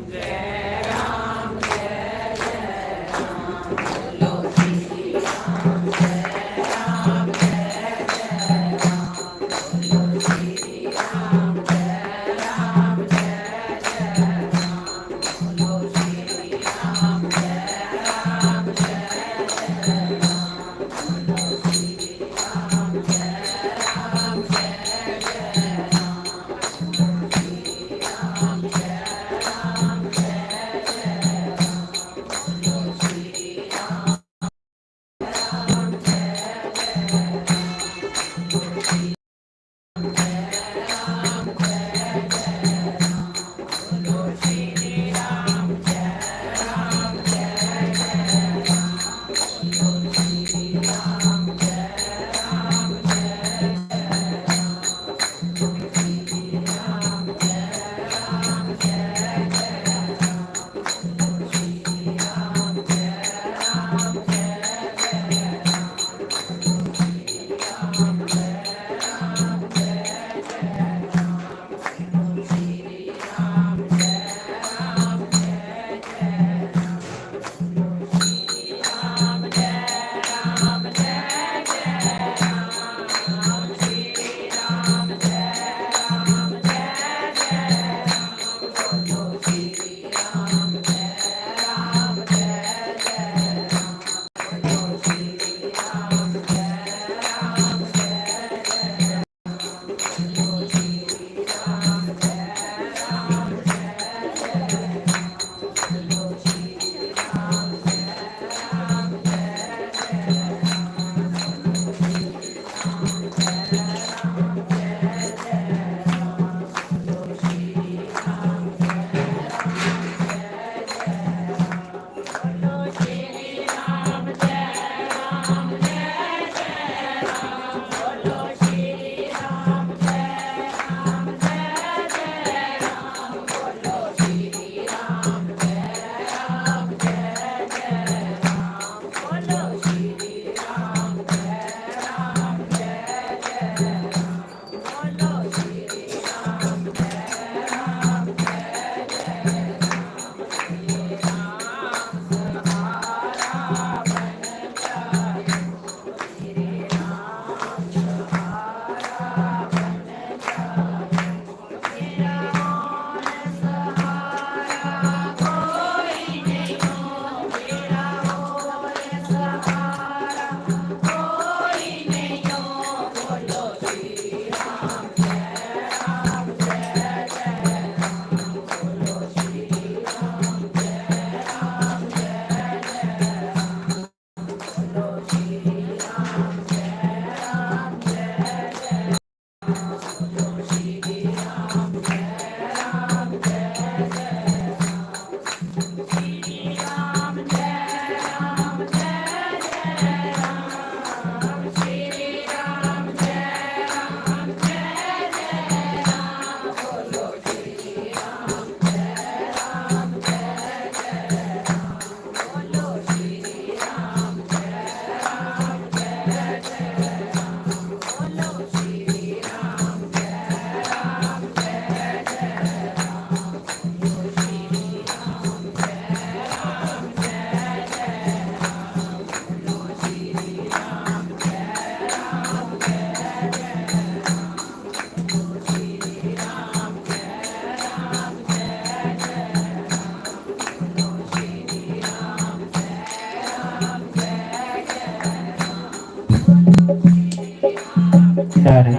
प्यारे।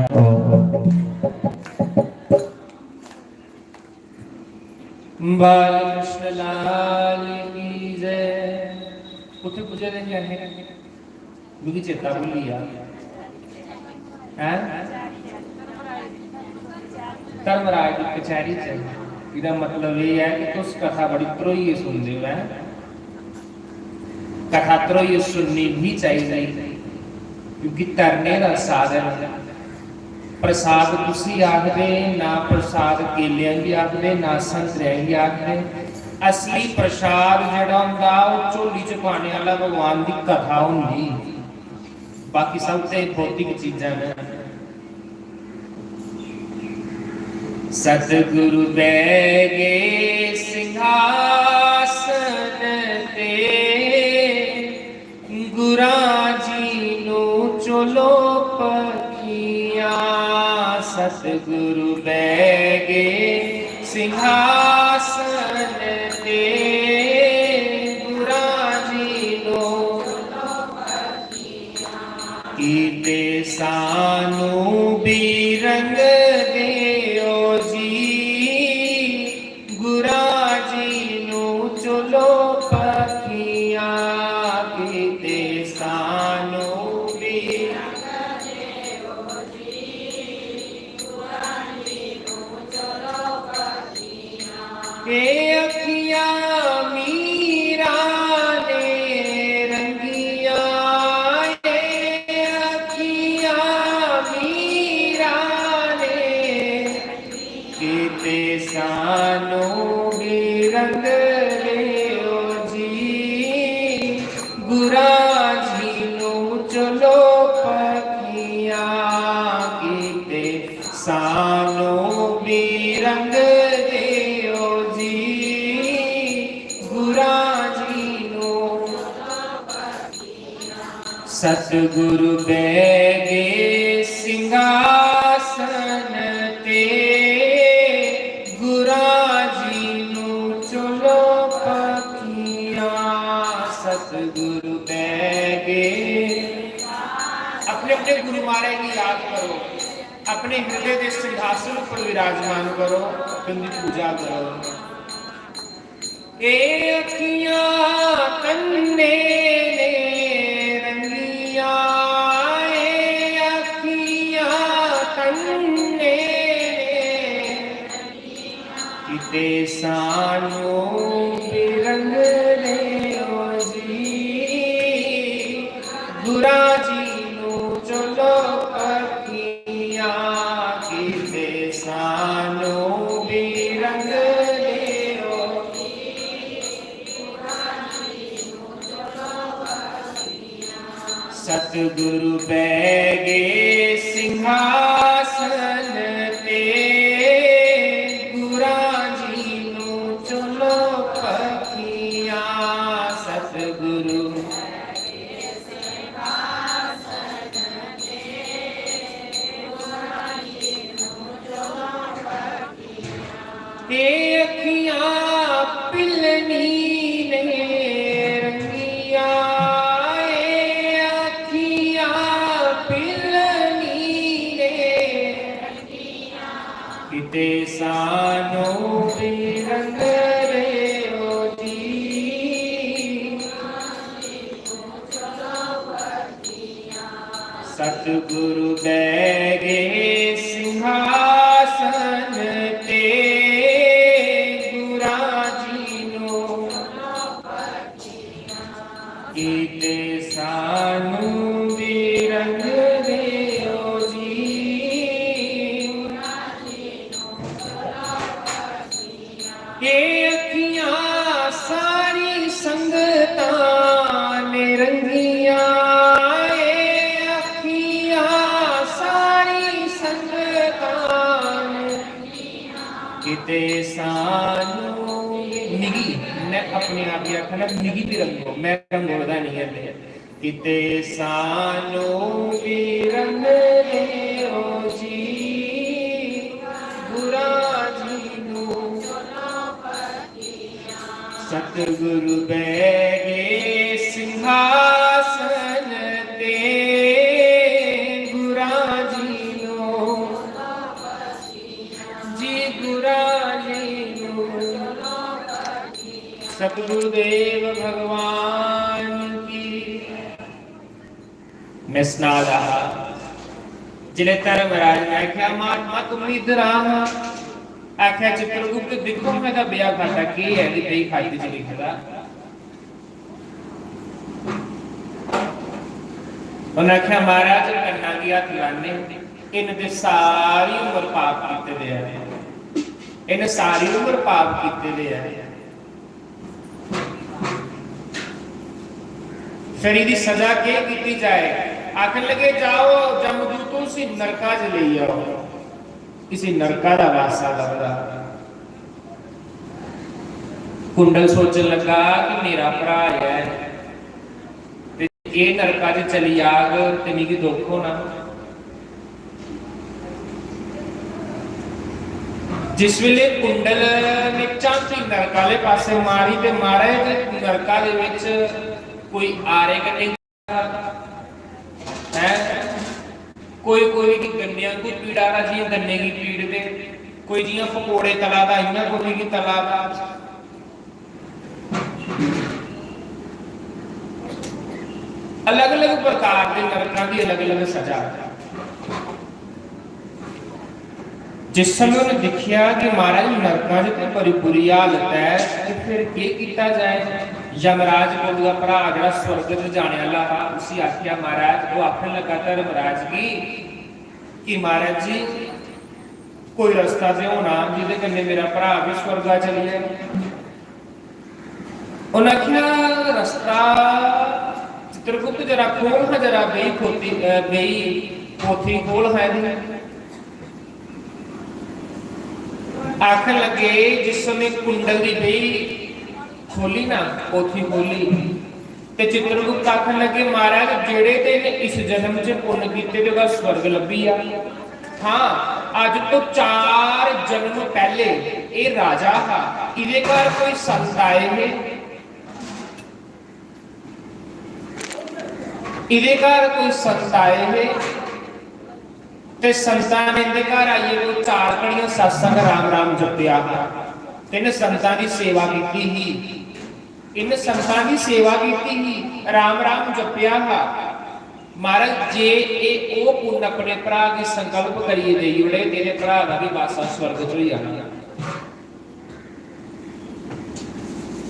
बाल कृष्ण लाल की जय। कुत्थै पुज्जे दे हे? मिगी चेता भुल्ली गेआ। हैं? धर्मराज दी कचैहरी च। एह्दा मतलब एह् ऐ कि तुस कथा बड़ी ध्रोइयै सुनदे ओ, हैं? कथा ध्रोइयै सुननी बी चाहिदी, क्योंकि तरने दा साधन प्रसाद कुसी आखदे, ना प्रसाद केलें गी आखदे, ना संतरें गी आखदे। असली प्रसाद जेह्ड़ा होंदा, ओह् झोली च पाने आह्ला भगवान दी कथा होंदी। बाकी सब ते भौतिक चीजां न। सतगुरु बैगे सिंहासन ते, गुरां जी नू चलो पखियां। सतगुरु बैगे सिंहासन ते, गुरां जी नू किते सानू भी रंग देओ जी, गुरां जी नू चलो पखियां। किते सानू भी ए अखियां मीरा ने रंगियां, ए अखियां मीरा ने, किते सानू भी रंग लियो जी। गुरां जी नू चलो पखियां, किते सानू भी रंग दियो जी। गुरां जी नू सतगुरु बैगे सिंहासन ते, गुरां जी नू चलो पखियां। सतगुरु बैगे, अपने अपने गुरु महाराज की याद करो, अपने हृदय के सिंहासन पर विराजमान करो, उनकी पूजा करो। ए अखियां तन्ने ने रंगियां, ए अखियां तन्ने ने, किते सानू भी रंग लियो जी। गुरां जी नू चलो पखियां, किते सानू भी रंग लियो। सतगुरु बैगे सिंहासन ते, गुरां जी नू चलो पखियां। सतगुरु ए अखियां पिलनी ने रंगियां, ए अखियां पिलनी ने, किते सानू भी रंग लियो जी। सतगुरु बैगे सिंहासन ते, गुरां जी नू किते सानू भी रंग दियो जी। ए अखियां सारी संगतां ने रंगियां, ए अखियां सारी संगतां ने, किते सानू, मिगी, मैं अपने आप गी आखना, मिगी भी रंगो, मैं रंगोदा नहीं है। किते सानू भी रंग लियो जी, गुरां जी नू। सतगुरु बैगे सिंहासन ते, गुरां जी गुरुदेव भगवान की। मैं सना दा हा, जिसलै धर्मराज ने आखेआ, "महात्मा, तुम इद्धर आ हा।" आखेआ, "चित्रगुप्त, दिक्खो, में तां बेहा खाता केह् ऐ, एह्दी बेही खाते च लिखे दा।" उन्नै आखेआ, "महाराज, कन्ना गी हत्थ लाने, इन्न ते सारी उम्र पाप कीते दे ऐ, इन्न सारी उम्र पाप कीते दे ऐ।" फिर एह्दी सजा केह् कीती जाए? आखन लगे, "जाओ, जमदूतो, उसी नरका च लेई आओ, इसी नरका दा वासा लभदा।" कुंडल सोचन लगा कि मेरा भ्राऽ ऐ, ते जे नरका च चली जाग ते मिगी दुख होना। जिस वेले कुंडल ने झांकी नरक आह्ले पासै मारी, ते महाराज, नरका दे बिच कोई आरे कन्नै है, कोई कोई गी गन्ने आंगू पीड़ा दा, जि'यां गन्ने गी पीड़दे, कोई जि'यां पकौड़े तला दा, इ'यां कोई गी तला दा। अलग-अलग प्रकार दे नरकां दी अलग-अलग सजा। जिस समय उन्हें दिक्खेआ कि महाराज, नरकां च ते बड़ी बुरी हालत ऐ, ते फिर केह् कीता जाए? यमराज कोल ओह्दा भ्राऽ जेह्ड़ा स्वर्ग च जाने आह्ला हा, उसी आखेआ, महाराज, ओह् आखन लगा धर्मराज गी कि महाराज जी, कोई रस्ता ते होना जेह्दे कन्नै मेरा भ्राऽ बी स्वर्गा चली जाए। उ'नें आखेआ, "रस्ता चित्रगुप्त जरा खोल हां, जरा बेही पोथी, अ, बेही पोथी खोल हां एह्दी।" आखन लगे, जिस समय कुंडल दी बेही खोली ना, पोथी खोली, ते चित्रगुप्त आखन लगे, "महाराज, जेह्ड़े ते इन्ने इस जन्म च पुन्न कीते ते ओह्दा स्वर्ग लब्भी गेआ। हां, अज्ज तो चार जन्म पैह्ले एह् राजा हा, एह्दे घर कोई संत आए हे, एह्दे घर कोई संत आए हे, ते संतां ने इं'दे घर आइयै कोई चार घड़ियां सत्संग राम राम जपेआ हा, ते इ'नें संतां दी सेवा कीती ही।" इन्न संतां दी सेवा कीती ही, राम राम जपेआ हा। महाराज, जे एह् ओह् पुन्न अपने भ्राऽ गी संकल्प करियै देई ओड़े, तेरे भ्राऽ दा बी वासा स्वर्ग च होई जाना।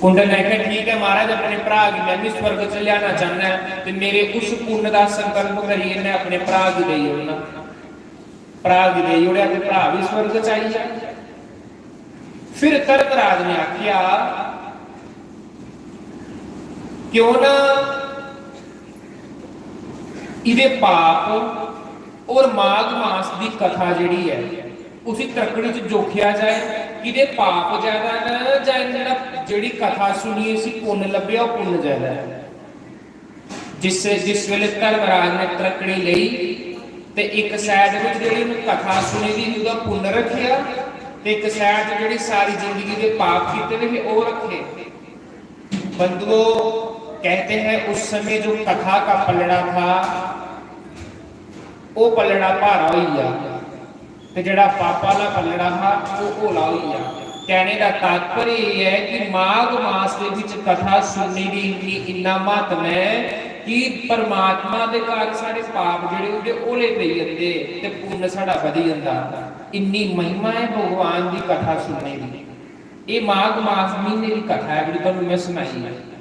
कुंडल ने आखेआ, "ठीक ऐ महाराज, अपने भ्राऽ गी में बी स्वर्ग च लेआना चाह्न्नां, ते मेरे उस पुन्न दा संकल्प करियै में अपने भ्राऽ गी देई ओड़ना।" भ्राऽ गी देई ओड़ेआ ते भ्राऽ बी स्वर्ग च आई गेआ। फिर धर्मराज ने आखेआ, "क्यों ना इ'दे पाप और माघ मास दी कथा जेह्ड़ी ऐ, उसी त्रक्कड़ी च जोखेआ जाए कि इ'दे पाप ज्यादा न जां इ'न्नै जेह्ड़ी कथा सुनियै इसी पुन्न लब्भेआ, ओह् पुन्न ज्यादा ऐ।" जिस, जिस वेले धर्मराज ने त्रक्कड़ी लेई ते इक side बिच जेह्ड़ी उन्नै कथा सुनी दी ही, ओह्दा पुन्न रक्खेआ, ते इक side च जेह्ड़ी सारी जिंदगी दे पाप कीते दे हे, ओह् रक्खे। बंधुओ, कहते हैं, उस समय जो कथा का पलड़ा था, ओह् पलड़ा भारा होई गेआ। ते जेह्ड़ा पापा आह्ला पल्लड़ा हा, ओह् हौला होई गेआ। कहने दा तात्पर्य एह् ऐ कि माघ मास दे बिच कथा सुनने दी इन्नी, इन्ना म्हत्तम ऐ कि परमात्मा दे घर साढ़े पाप जेह्ड़े होंदे, हौले पेई जंदे ते पुन्न साढ़ा बधी जंदा। इन्नी महिमा ऐ भगवान दी कथा सुनने दी। एह् माघ मास म्हीने दी कथा ऐ, जेह्ड़ी तुहानू में सनाई ऐ।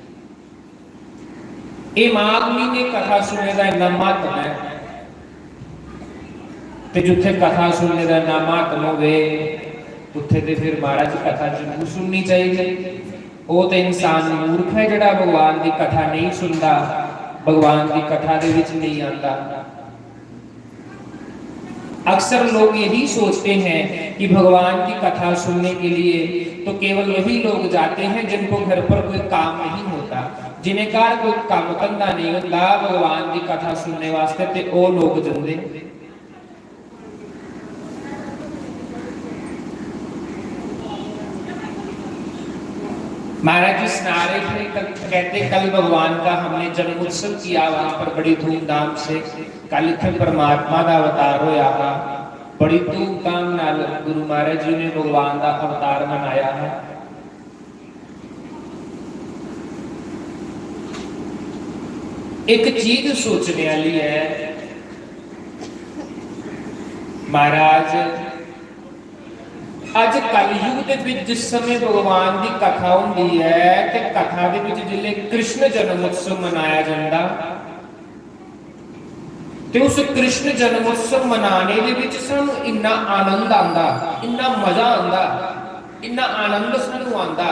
एह् माघ म्हीने कथा सुनने दा इन्ना म्हत्तम ऐ, ते जित्थै कथा सुनने दा इन्ना म्हत्तम होवे, उत्थै ते फिर महाराज कथा जरूर सुननी चाहिदी। ओह् ते इंसान मूर्ख ऐ जेह्ड़ा भगवान दी कथा नेईं सुनदा, भगवान दी कथा दे बिच नेईं आंदा। अक्सर लोग यही सोचते हैं कि भगवान की कथा सुनने के लिए तो केवल वही लोग जाते हैं जिनको घर पर कोई काम नहीं होता। जिन्हें घर कोई काम धंधा नहीं होता, भगवान की कथा सुनने वास्ते ते ओह् लोग जंदे। महाराज जी सना रहे थे, कल, कहते, "कल भगवान का हमने जन्मोत्सव किया, वहां पर बड़ी धूमधाम से।" कल इत्थै परमात्मा दा अवतार होया हा, बड़ी धूमधाम नाल गुरु महाराज जी ने भगवान दा अवतार मनाया हा। एक चीज सोचने आह्ली ऐ महाराज। अज्ज कलयुग दे बिच जिस समें भगवान दी कथा होंदी ऐ ते कथा दे बिच जिसलै कृष्ण जन्मोत्सव मनाया जंदा, ते उस कृष्ण जन्मोत्सव मनाने दे बिच सानू इन्ना आनंद आंदा, इन्ना मजा आंदा, इन्ना आनंद सानू आंदा।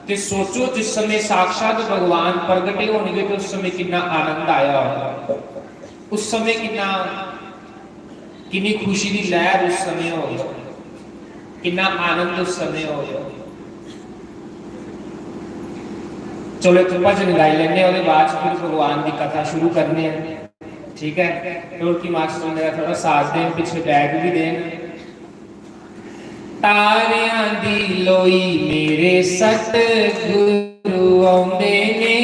ते सोचो, जिस समें साक्षात भगवान प्रगटे होणगे ते उस समें किन्ना आनंद आया होगा, उस समें किन्ना, किन्नी खुशी दी लैहर उस समें होग, किन्ना आनंद उस समें होग। चलो, इक भजन गाई लैने आं, ओह्दे बाद च फिर भगवान दी कथा शुरू करने आं, ठीक ऐ? ढोलकी मास्टर मेरा थोड़ा साथ देन, पिच्छे बैग भी देन। तारियां दी लोई मेरे सतगुरु औंदे ने,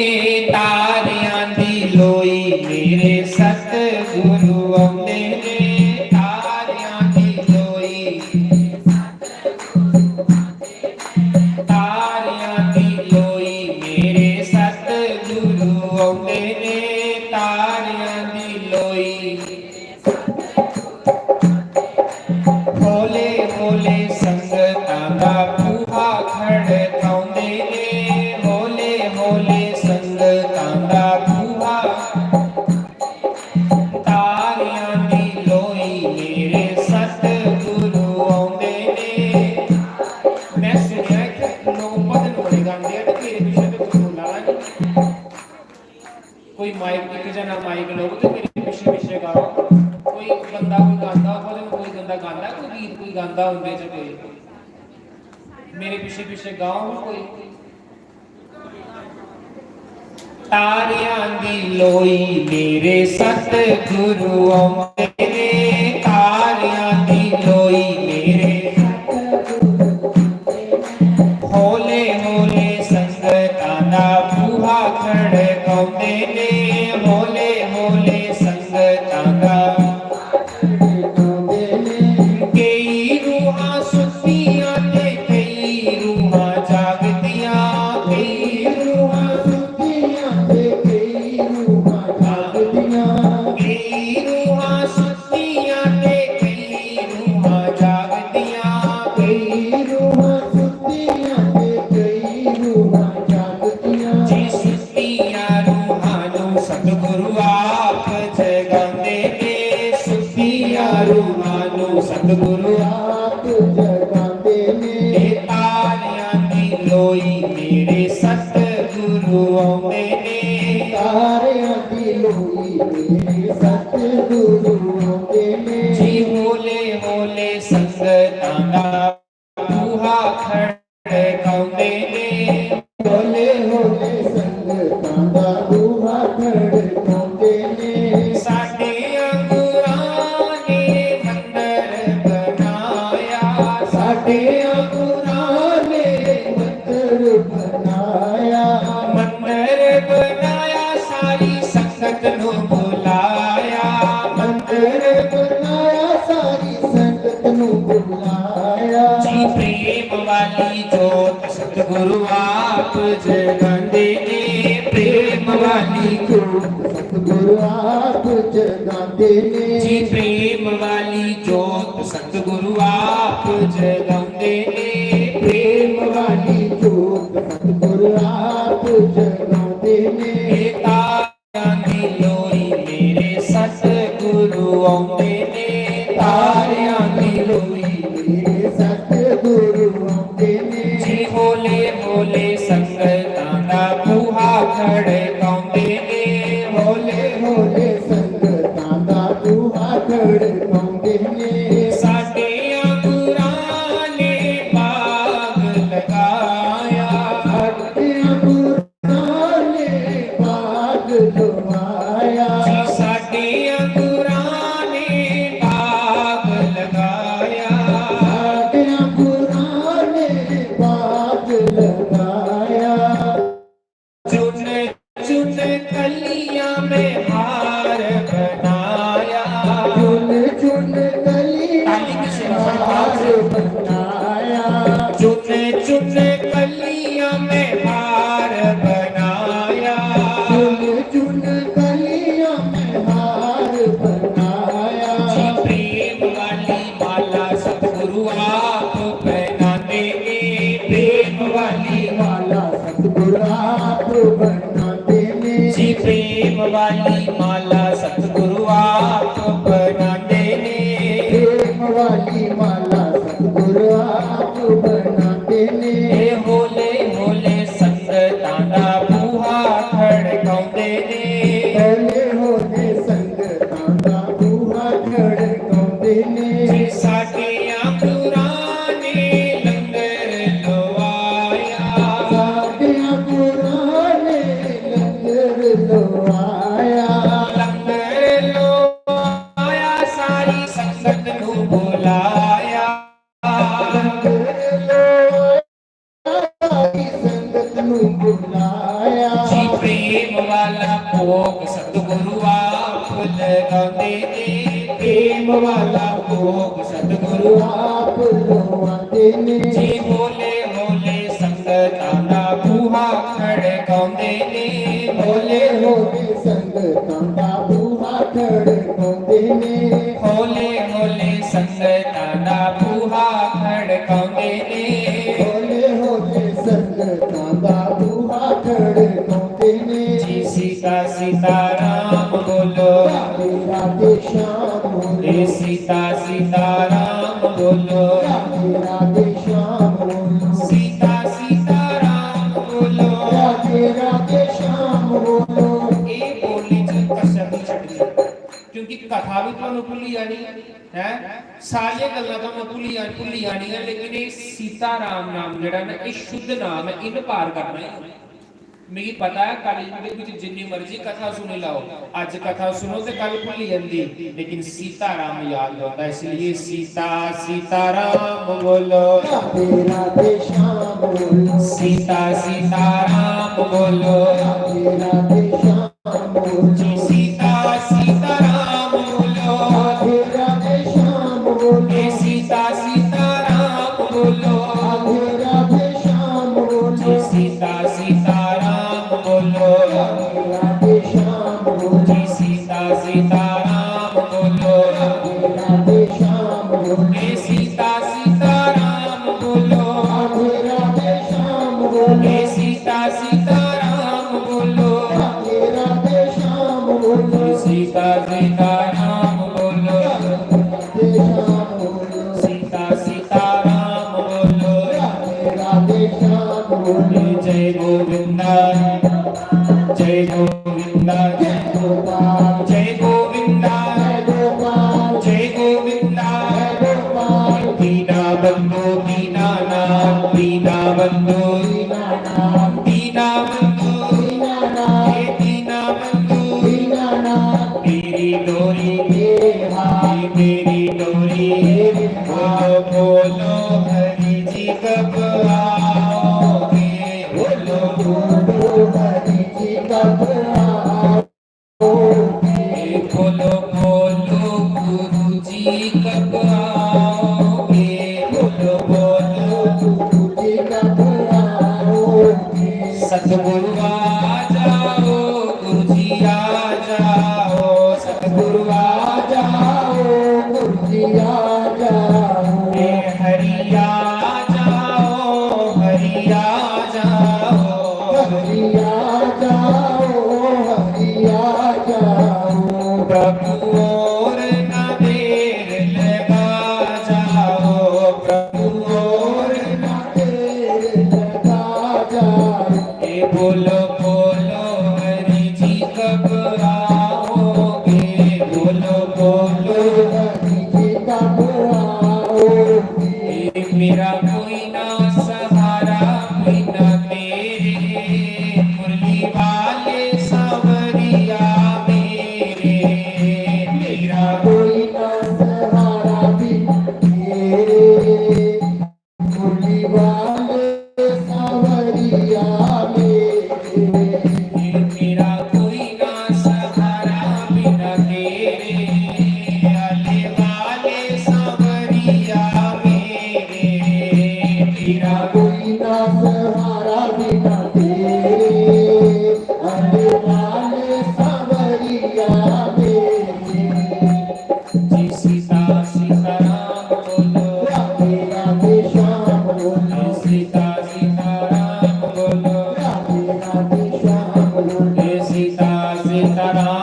तारियां दी लोई मेरे सतगुरु औंदे ने, तारियां दी लोई, तारियां दी लोई मेरे सतगुरु औंदे ने, तारियां दी लोई। हौले हौले संगतां दा बूहा खड़काउंदे ने, हौले हौले संगतां दा बूहा। तारियां दी लोई मेरे सतगुरु औंदे ने। मैं सुनेआ इत्थै लोक भजन बड़े गांदे आ ते मेरे पिच्छे ते कोई बोला दा निं। कोई माइक, इक जना माइक लैओ ते मेरे पिच्छे पिच्छे गाओ। कोई बंदा कोई गांदा होग, भजन कोई बंदा गांदा, कोई गीत कोई गांदा उं'दे च कोई, मेरे पिच्छे पिच्छे गाओ कोई। तारियां दी लोई मेरे सतगुरु औंदे ने, तारियां दी लोई मेरे हौले हौले संगतां दा बूहा खड़काउंदे ने, हौले हौले संगतां दा। केई रूहां सुत्तियां ते केई रूहां जागदियां, केई रूहां सुत्तियां ते केई रूहां जागदियां, केई रूहां सुत्तियां ते केई रूहां जागदियां, केई रूहां सुत्तियां ते केई रूहां जागदियां। जी, सुत्तियां रूहां नू सतगुरु आप जगांदे ने, सुत्तियां रूहां नू सतगुरु आप जगांदे ने। ए तारियां दी लोई मेरे सतगुरु औंदे ने। तारियां दी लोई मेरे सतगुरु औंदे ने। जी, हौले हौले संगतां दा बूहा खड़काउंदे ने। हौले हौले संगतां दा बूहा खड़काउंदे ने। साडे आंगूरां ने मंदर बनाया, साडे आंगूरां ने मंदर बनाया, मंदर बनाया, सारी संगत नू बुलाया, मंदर बनाया, सारी संगत नू बुलाया। जी, प्रेम वाली जोत सतगुरु आप जगांदे ने, प्रेम वाली जोत सतगुरु आप जगांदे ने। जी, प्रेम वाली जोत सतगुरु आप जगांदे ने, प्रेम वाली जोत सतगुरु आप जगांदे ने। ए तारियां दी लोई मेरे सतगुरु औंदे ने, तारियां दी लोई मेरे सतगुरु औंदे ने। जी, हौले हौले संगतां दा बूहा खड़काउंदे ने, हौले हौले संगतां दा बूहा खड़काउंदे ने। साडे आंगूरां ने बाग लगाया, साडे आंगूरां ने बाग लगाया। जी, साडे आंगूरां ने बाग लगाया, साडे आंगूरां ने बाग लगाया। चुन चुन कलियां में हार बनाया, चुन चुन कलियां ताली की सुनो, में हार बनाया। चुन चुन कलियां में हार बनाया, चुन चुन वाली माला सतगुरु आप बनांदे ने। प्रेम वाली माला सतगुरु आप बनांदे ने। ए होले होले संगतां दा बूहा खड़काउंदे ने। होले होले संगतां दा बूहा खड़काउंदे ने। जे साडियां पुराने लंगर लवाया। साडियां पुराने लंगर लवाया। लंगर लवाया, सारी संगत नू बुलाया। लंगर लवाया, सारी संगत नू बुलाया। जी प्रेम वाला भोग सतगुरु आप लगांदे ने। प्रेम वाला भोग सतगुरु आप लवांदे ने। जी होले होले संगतां दा बूहा खड़काउंदे ने। होले होले संगतां दा बूहा खड़काउंदे ने। होले होले संगतां दा बूहा खड़काउंदे ने। होले होले संगतां दा बूहा खड़काउंदे ने। जी सीता सीता राम बोलो। राधे राधे श्याम बोलो। ए सीता सीता राम बोलो। राधे राधे श्याम बोलो। सीता सीता राम बोलो। राधे राधे श्याम बोलो। ए बोली च कसर नहीं छड्डनी, क्योंकि कथा भी तुहानू भुल्ली जानी है, सारियां गल्लां तुहानू भुल्ली जा-, भुल्ली जानियां, लेकिन ये सीता राम नाम जेह्ड़ा ना, ये शुद्ध नाम है, इन पार करना है। मिगी पता है, कलयुग दे बिच जिन्नी मर्जी कथा सुनी लैओ, अज्ज कथा सुनो ते कल भुल्ली जंदी, लेकिन सीता राम याद रौंह्दा। इसलिए सीता सीता राम बोलो। राधे राधे श्याम बोलो। सीता सीता राम बोलो। राधे राधे श्याम बोलो। जी सीता सीता राम बोलो। राधे राधे श्याम बोलो। ए सीता सीता राम बोलो। राधे राधे श्याम बोलो। जी सीता सीता राम बोलो। राधे राधे श्याम बोलो। जी सीता सीता राम बोलो। राधे राधे श्याम बोलो। ए सीता सीता राम बोलो। राधे राधे श्याम बोलो। ए सीता सीता राम बोलो। राधे राधे श्याम बोलो। सीता सीता राम बोलो। राधे श्याम बोलो। सीता सीता राम बोलो। राधे राधे श्याम बोलो। जय गोविंदा, जय गोविंदा, जय गोपाल, जय गोविंदा, जय गोपाल, जय गोविंदा। जय गोपाल। दीना बंधु दीनानाथ, दीना बंधु दीनानाथ, दीना बंधु दीनानाथ, हे दीना बंधु दीनानाथ। तेरी डोरी, तेरे हाथ, तेरी डोरी, बोलो बोलो हरि जी कब आओगे? बोलो बोलो हरि जी कब आओगे? बोलो बोलो गुरु जी कब आओगे? बोलो बोलो गुरु जी कब आओगे? सतगुरु आ जाओ, गुरु जी आ जाओ, सतगुरु आ जाओ, गुरु जी आ जाओ। हे हरि आ जाओ, हरि आ जाओ। हरि आ जाओ, हरि आ जाओ। प्रभु और ना देर लगा जाओ, प्रभु और ना देर लगा जाओ। ए बोलो बोलो हरि जी कब आओगे? बोलो बोलो हरि जी कब आओगे? ए मेरा कोई ना सहारा, कोई ना तेरे, मुरली वाले सांवरिया मेरे।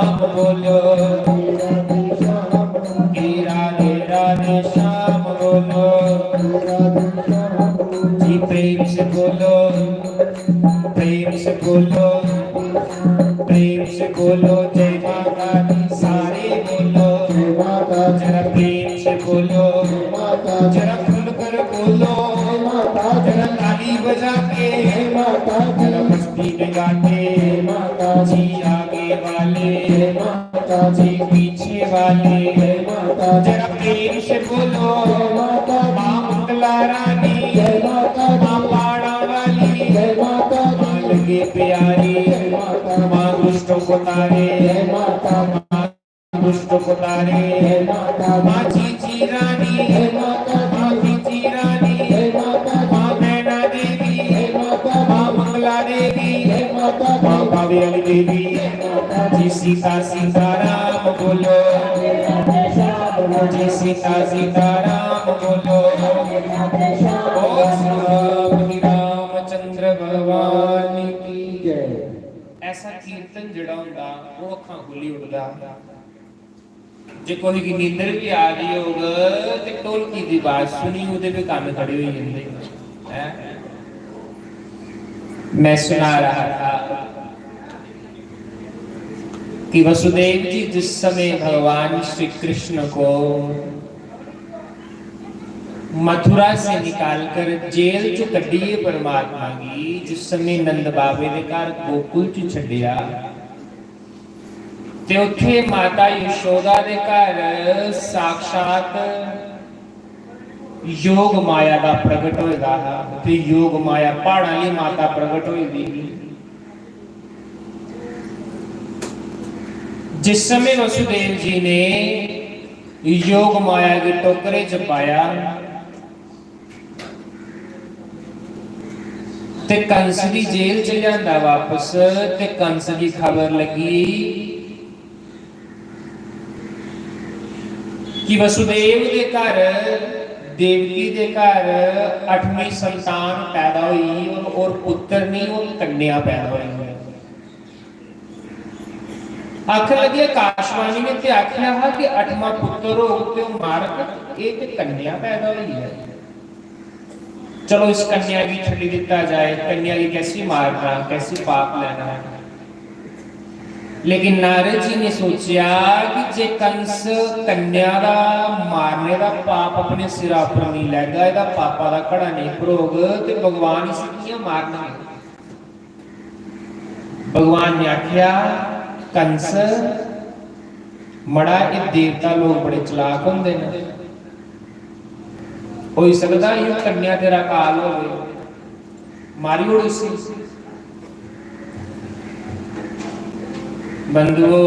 श्याम बोलो, हे राधे राधे श्याम बोलो, जी प्रेम से बोलो, प्रेम से बोलो, प्रेम से बोलो, जय माता दी सारे बोलो, जरा प्रेम से बोलो, जरा खुलकर बोलो, जरा ताली बजा के, जरा मस्ती में गा के, जी आगे वाले, जी पीछे वाले, जरा प्रेम से बोलो, माँ मंगला रानी, माँ पहाड़ा वाली, माँ लगे प्यारी, माँ दुष्टों को तारे, माँ दुष्टों को तारे, माँ जी जी रानी, माँ जी जी रानी, माँ मैना देवी, माँ मंगला देवी, माँ काव्याली देवी, जी सीता सीताराम बोलो, जी सीता सीताराम बोलो। बोल श्री रामचंद्र भगवान की जय। ऐसा कीर्तन जेह्ड़ा होंदा, ओह् अक्खां खुल्ली उठदा। जे कोई गी नींदर भी आ गई होग, ते ढोलकी दी आवाज सुनी, ओह्दे भी कन्न खड़े होई जंदे। हैं? मैं सुना रहा था कि वसुदेव जी जिस समय भगवान श्री कृष्ण को मथुरा से निकालकर जेल चो कड्ढियै परमात्मा गी, जिस समय नंद बाबे दे घर गोकुल च छड्डेआ, ते उत्थे माता यशोदा दे घर साक्षात योग माया दा प्रगट होए दा हा। ते योग माया प्हाड़ां आह्ली माता प्रगट होई दी ही। जिस समय वसुदेव जी ने योग माया गी टोकरे च पाया ते कंस दी जेल च लेआंदा वापस, ते कंस गी खबर लगी कि वसुदेव दे घर, देवकी दे घर अठवीं संतान पैदा होई और, और पुत्र नहीं, और कन्या पैदा होई। आखन लगे, आकाशवाणी ने ते आखेआ हा कि अठवां पुत्र होग ते ओह् मारग, एह् ते कन्या पैदा होई ऐ। चलो, इस कन्या गी छड्डी दित्ता जाए, कन्या गी कैसी मारना, कैसी पाप लैना है। लेकिन नारद जी ने सोचेआ कि जे कंस कन्या दा मारने दा पाप अपने सिरा पर नहीं लैगा, एह्दा पापा दा घड़ा नहीं भरोग, ते भगवान इसी कि'यां मारना है? भगवान ने आखेआ, कंस, मड़ा, एह् देवता लोक बड़े चलाक होंदे न, होई सकदा एह् कन्या तेरा काल होवे, मारी ओड़ इसी। बंधुओ,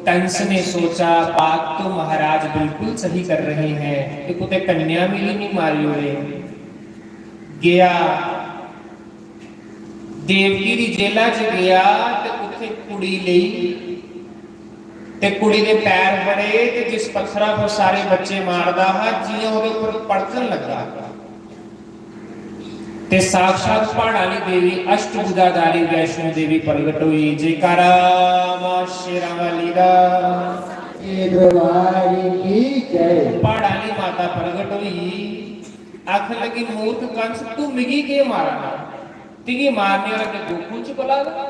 कंस ने सोचा, बात तो महाराज बिल्कुल सही कर रहे हैं, ये कुतै कन्या मिली नहीं, मारी ओड़े। गया, देवकी दी जेला च गया ते उत्थे कुड़ी लेई ते कुड़ी दे पैर फड़े ते जिस पत्थरा पर सारे बच्चे मारदा हा, जियां ओह्दे उप्पर पड़कन लगा ते साक्षात प्हाड़ां आह्ली देवी अष्टभुजाधारी वैष्णो देवी प्रगट होई। जयकारा मां शेरां वाली दा। दरबार की जय। प्हाड़ां आह्ली माता प्रगट होई। आखन लगी, मूर्ख कंस, तू मिगी केह् मारा ना? तिगी मारने आह्ला ते गोकुल च पला दा,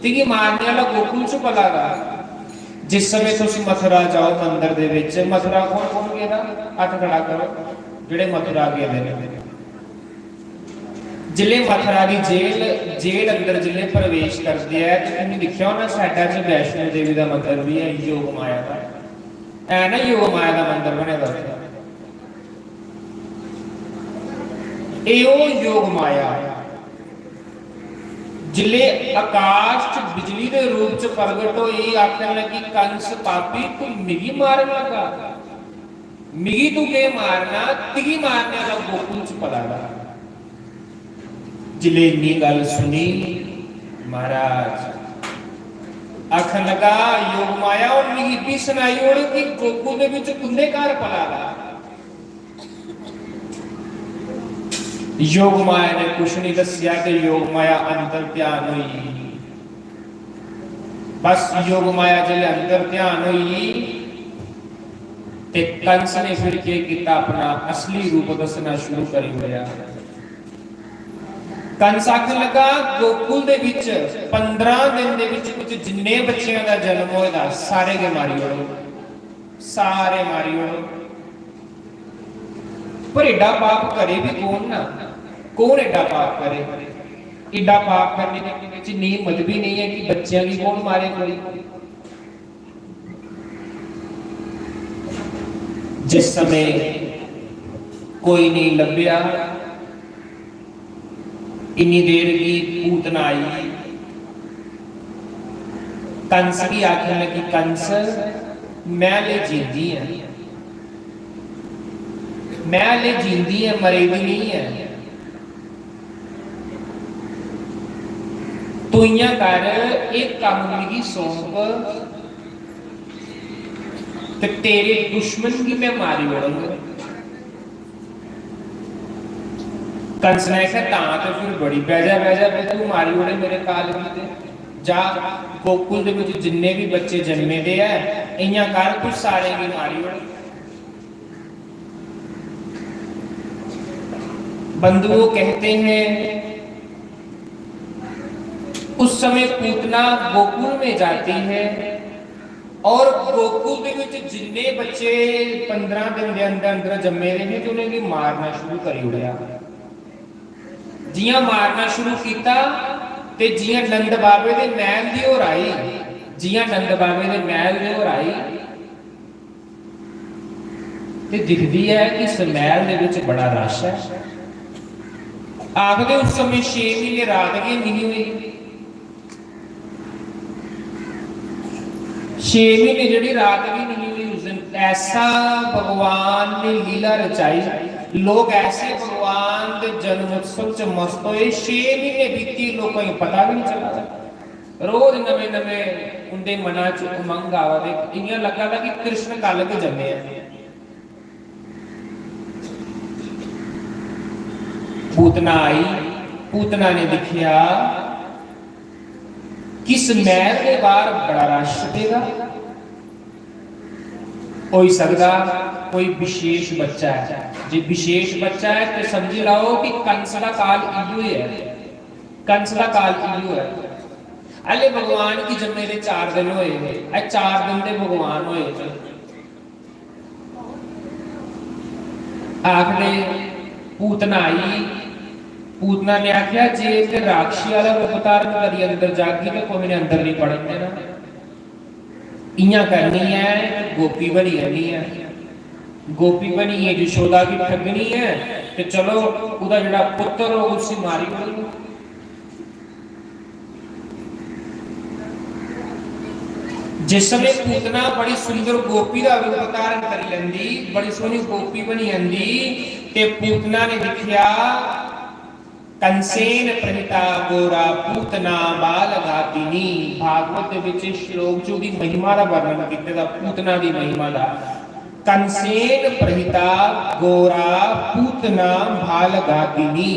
तिगी मारने आह्ला गोकुल च पला दा। जिस समें तुस मथुरा जाओ, मंदर दे विच, मथुरा कौन कौन गेदा? हत्थ खड़ा करो, जेह्ड़े मथुरा गेदे न। जिसलै मथुरा दी जेल, जेल अंदर जिसलै प्रवेश करदे ऐ, ते तुसें दिक्खेआ होना, साइडा च वैष्णो देवी दा मंदर बी ऐ, योग माया दा। है ना, योग माया दा मंदर बने दा उत्थै। एह् ओह् योग माया, जिसलै आकाश च बिजली दे रूप च प्रगट होई, आखन लगी, "कंस पापी, तू मिगी मारन लगा? मिगी तू केह् मारना? तिगी मारने आह्ला गोकुल च पला दा।" जिसलै इन्नी गल्ल सुनी, महाराज आखन लगा, "योग माया, हुन मिगी इब्बी सनाई ओड़ कि गोकुल दे बिच कुंदे घर पला दा?" योग माया ने कुछ नहीं दस्सेआ ते योग माया अंतर ध्यान होई। बस योग माया जिसलै अंदर ध्यान होई ते कंस ने फिर केह् कीता, अपना असली रूप दस्सना शुरू करी ओड़ेआ। कंस आखन लगा, "गोकुल दे बिच पंदरां दिन दे बिच बिच जिन्ने बच्चें दा जन्म होए दा, सारे गै मारी ओड़ो, सारे मारी ओड़ो।" पर एड्डा पाप करे भी कौन ना? कौन एड्डा पाप करे? एड्डा पाप करने दी किसे च हिम्मत भी नहीं है कि बच्चें गी कौन मारे कोई। जिस समय कोई नहीं लभ्या, इन्नी देर गी पूतना आई। कंस गी आखन लगी, "कंस, मैं हले जींदी ऐ, मैं हले जींदी ऐ, मरी दी नहीं ऐ। तू इयां कर, एक कम्म मिगी सौंप ते तेरे दुश्मन गी मैं मारी ओड़ंग।" कंस ने आखेआ, "तां ते फिर बड़ी बैजा बैजा, फिर तू मारी ओड़े मेरे काल गी ते। जा, गोकुल दे बिच जिन्ने भी बच्चे जन्मे दे ऐ, इयां कर, तू सारें गी मारी ओड़।" बंधुओं, कहते हैं, उस समय पूतना गोकुल में जाती है और गोकुल दे विच जिन्ने बच्चे पंद्रह दिन दे अंदर अंदर जम्मे दे हे ते उ'नेंगी मारना शुरू करी ओड़ेआ। जियां मारना शुरू कीता ते जियां नंद बाबे दे महल दी होर आई, जियां नंद बाबे दे महल दी होर आई, ते दिखदी ऐ कि इस मैह्ल दे बिच बड़ा रश ऐ। आखदे उस समय छे म्हीने रात गै नेईं होई, छे म्हीने जेह्ड़ी रात गै नेईं होई उस दिन। ऐसा भगवान ने लीला रचाई, लोग ऐसे भगवान दे जन्म उत्सव च मस्त होए। छे म्हीने बीती, लोकें गी पता बी नहीं चला। रोज नमें नमें उंदे मना च उमंग आवा दे, इ'यां लग्गा दा कि कृष्ण कल गै जम्मे ऐ। पूतना आई, पूतना ने दिक्खेआ कि इस मैह्ल दे बाहर बड़ा रश पेदा। होई सकदा कोई विशेष बच्चा ऐ, जे विशेष बच्चा ऐ ते समझी लैओ कि कंस दा काल इयो ऐ, कंस दा काल इयो ऐ। हले भगवान गी जम्मे दे चार दिन होए हे, अज्ज चार दिन दे भगवान होए हे। आखदे पूतना आई, पूतना ने आखेआ, "जे ते राक्षसी आह्ला रूप धारण करी अंदर जागी ते कोई ने अंदर नहीं पड़न देना। इ'यां करनी ऐ ते गोपी बनी जानी ऐ, गोपी बनियै यशोदा गी ठगनी ऐ ते चलो ओह्दा जेह्ड़ा पुत्तर होग उसी मारी ओड़ो।" जिस समें पूतना बड़ी सुंदर गोपी दा रूप धारण करी लैंदी, बड़ी सोहनी गोपी बनी जंदी, ते पूतना ने दिक्खेआ, "कंसेन प्रहिता घोरा पूतना बाल घातिनी।" भागवत दे विच इस श्लोक च ओहदी महिमा दा वर्णन कीते दा, पूतना दी महिमा दा। "कंसेन प्रहिता घोरा पूतना बाल घातिनी।"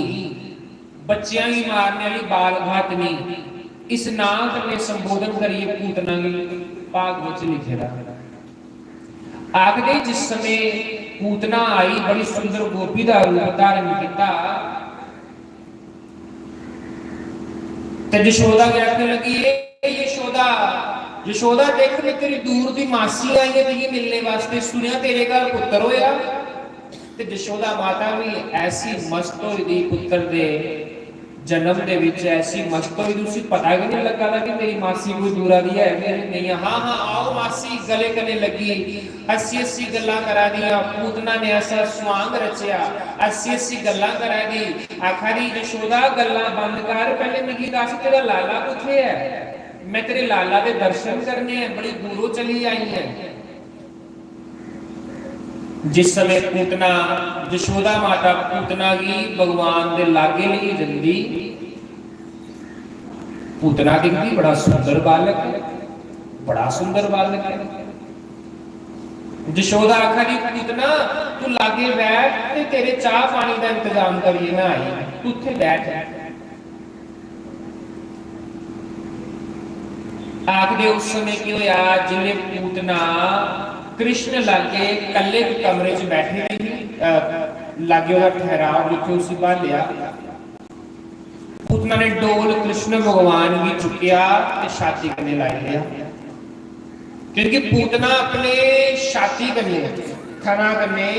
बच्चियां गी मारने आह्ली बाल घातनी, इस नांऽ कन्नै संबोधन करियै पूतना गी भागवत च लिखे दा। आखदे जिस समें पूतना आई, बड़ी सुंदर गोपी दा रूप धारण कीता, ते जशोदा गी आखन लगी, "ए यशोदा, यशोदा, देख, मैं तेरी दूर दी मासी आई ऐ तुगी मिलने वास्ते, सुनेआ तेरे घर पुत्तर होया।" ते जशोदा माता भी ऐसी मस्त होई दी पुत्तर दे जन्म दे विच, ऐसी मस्त होई दी, उसी पता गै नहीं लग्गा दा कि मेरी मासी कोई दूरा दी है कि नेईं। "हाँ, हाँ, आओ मासी," गले कन्नै लग्गी, हस्सी हस्सी गल्लां करा दियां। पूतना ने ऐसा स्वांग रचेआ, हस्सी हस्सी गल्लां करा दी, आखा दी, "यशोदा, गल्लां बंद कर, पैह्ले मिगी दस, तेरा लाला कुत्थै ऐ? मैं तेरे लाला दे दर्शन करने ऐ, बड़ी दूरों चली आई ऐ।" जिस समय पूतना, यशोदा माता पूतना गी भगवान दे लागे लेई जंदी, पूतना दिखदी, बड़ा सुंदर बालक है, बड़ा सुंदर बालक है। जशोदा आखा दी, "पूतना, तू लागे बैठ ते तेरे चाह पानी दा इंतजाम करियै मैं आई, तू उत्थे बैठ।" आखदे उस समें केह् होआ, जिसलै पूतना कृष्ण लाग्गे कल्ले इक कमरे च बैठी दी ही, अ, लाग्गे ओह्दा ठैहराव, जित्थै उसी ब्हालेआ। पूतना ने डोल कृष्ण भगवान गी चुक्केआ ते छाती कन्नै लाई लेआ, क्योंकि पूतना अपने छाती कन्नै, थना कन्नै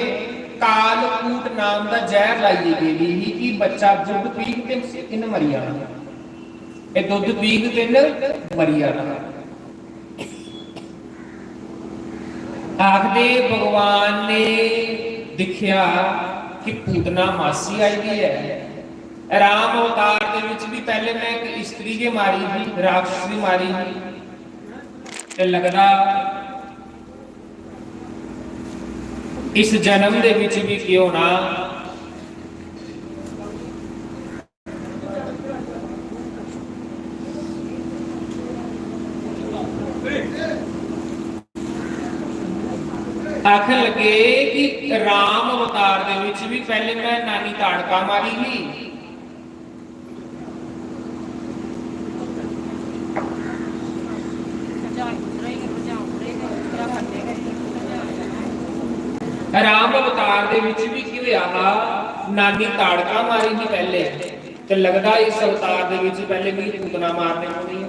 कालकूट नाम दा जैह्र लाइयै गेदी ही कि बच्चा दुद्ध पीग ते इन्न मरी जाना, एह् दुद्ध पीग ते इन्न मरी जाना। आखदे भगवान ने दिक्खेआ कि पूतना मासी आई दी ऐ। राम अवतार दे विच भी पैह्ले मैं इक स्त्री गै मारी ही, राक्षसी मारी ही। ते लगदा इस जन्म दे विच भी केह् होना। आखन लगे कि राम अवतार दे विच भी पैह्ले मैं नानी ताड़का मारी ही। राम अवतार दे विच भी की होया हा, नानी ताड़का मारी ही पैह्ले, ते लगदा इस अवतार दे विच पैह्ले मिगी पूतना मारने पौनी ऐ।